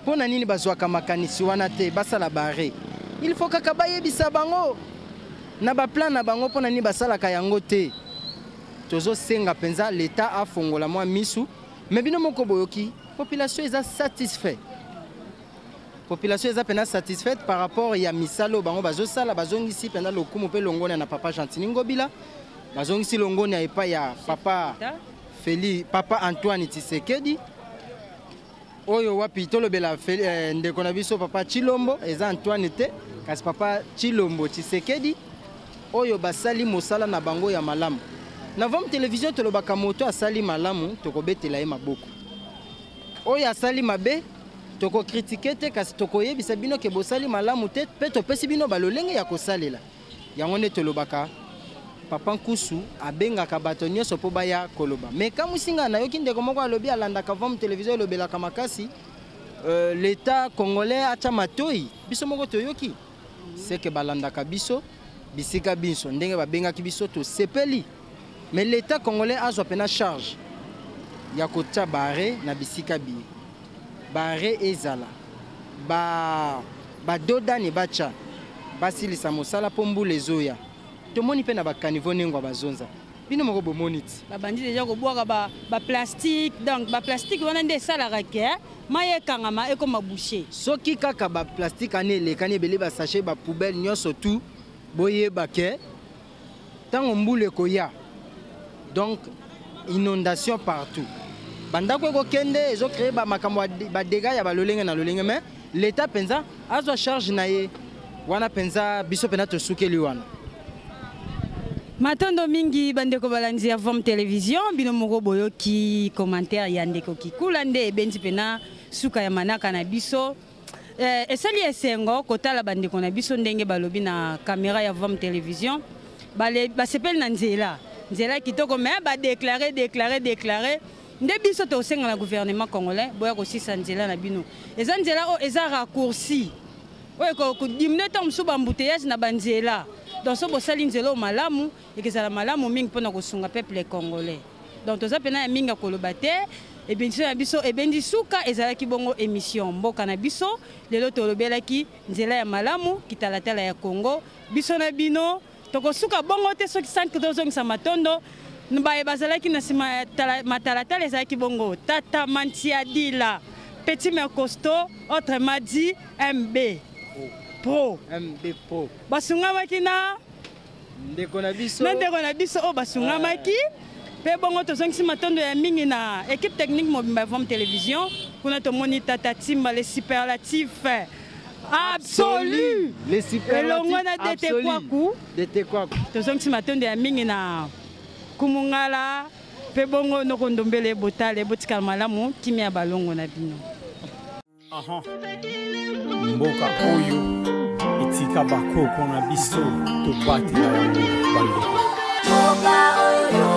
mpo na nini bazwaka makanisi wana te basala baarrêt. Il faut kaka bayebisa bango na baplan na bango mpo na nini basalaka yango te. Tozosenga mpenza leta afongola mwa misu. Me bino moko boyoki, population eza satisfait, population eza mpenza satisfaite par rapport ya misala oyo bango bazosala. Bazongisi mpenza lokumu mpe longonia na papa Gentini Ngobila, bazongisi longonia epai ya papa Feli, papa Antoine Tshisekedi, oyo wapi tolobela ndeko na biso papa Chilombo. Eza Antoine te, kasi papa Chilombo Tshisekedi, oyo basali mosala na bango ya malamu. Na Vom Télévision tolobaka, moto asali malamu tokobetela ye maboko, oyo asali mabe tokocritiquer te, kasi tokoyebisa bino ke bosali malamu te, mpe topesi bino balolenge ya kosalela yango. Nde tolobaka, papa Nkusu abengaka bato nyonso mpo baya koloba. Me kamwisi ngai, nayoki ndeko moko alobi alandaka Vom Télévision, elobelaka makasi l'état congolais atya matoi. Biso moko toyoki seke balandaka biso bisika biso, ndenge babengaki biso tosepeli. Mais l'état congolais azwa mpena charge ya kotia baarrêt na bisika biye, baarrêt ezala, ba dos d'âne batya, basilisa mosala mpo mbula ezoya. Tomoni mpe na bacaniveau ndenge bazonza, bino moko bomoni ti. Babandi deja kobwaka baplastique, donc baplastique wana nde esalaka ke mai ekangama, ekoma bouché. Soki kaka baplastique wana elekani ebele, basachet, bapoubelle nyonso tu, boyeba ke ntango mbula ekoya, donc inondation partout, bandako ekokende, ezocréer bamakambo ya badégâts ya balolenge na lolenge. Mais l'état mpenza azwa charge na ye wana mpenza. Biso mpenza tosukeli wana. Matondo mingi, bandeko balandi ya Vom Télévision. Bino moko boyoki commentaire ya ndeko Kikula, nde ebendi mpena suka ya manaka na biso. Esali esengo kotala bandeko na biso ndenge balobi na caméra ya Vom Télévision. Basepeli na nzela, nzela kitoko, me badéclarer, déclarer, déclarer. Nde biso tosenga na gouvernement congolais, boya kosisa nzela na bino. Eza nzela oyo eza raccourci oyo kodiminuer ntango mosusu baembouteillage na banzela. Donc so bosali nzela oyo malamu, ekezala malamu mingi mpona kosunga peuple congolais. Donc toza mpena ya mingi ya koloba te. Émission na biso ebendi suka. Ezalaki bongo émission Mboka na biso. Lelo tolobelaki nzela ya malamu, kitalatala ya Congo. Biso na bino tokosuka bongo te soki sanke tozongisa matondo baye bazalaki na nsima ya matalatala. Ezalaki bongo tata Mantiadila, petit mais costaud, autrement dit MB Pro. MB Pro. Basungamaki na ndeko na biso. Na ndeko na biso oyo basungamaki mpe bongo. Tozongisi matondo ya mingi na équipe technique mobimba ya Vom Télévision. Kuna tomoni tata Timba, le superlatif absolu, Les superlatifs elongo na Dete absolus. Kwaku. Dete Kwaku. Tozongisi matondo ya mingi na Kumungala mpe bongo nokondombele. Botale, botikala malamu, kimia ya balongo na bino. Aha. Mboka oyo etika bakoko na biso, tobatela yango, bandeko. Mboka oyo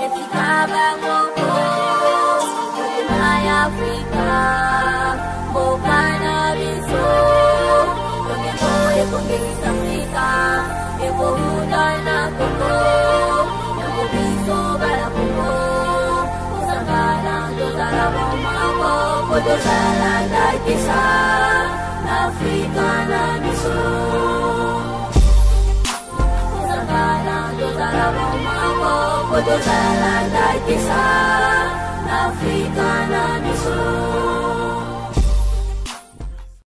etika bakoko, motema ya Afrika, mboka na biso, lokengo ekongengisa Afrika, ekouta na Kongo. po tozala ndakisa na Afrika na biso. Tosangana tozala bomoko po tozala ndakisa na Afrika na biso.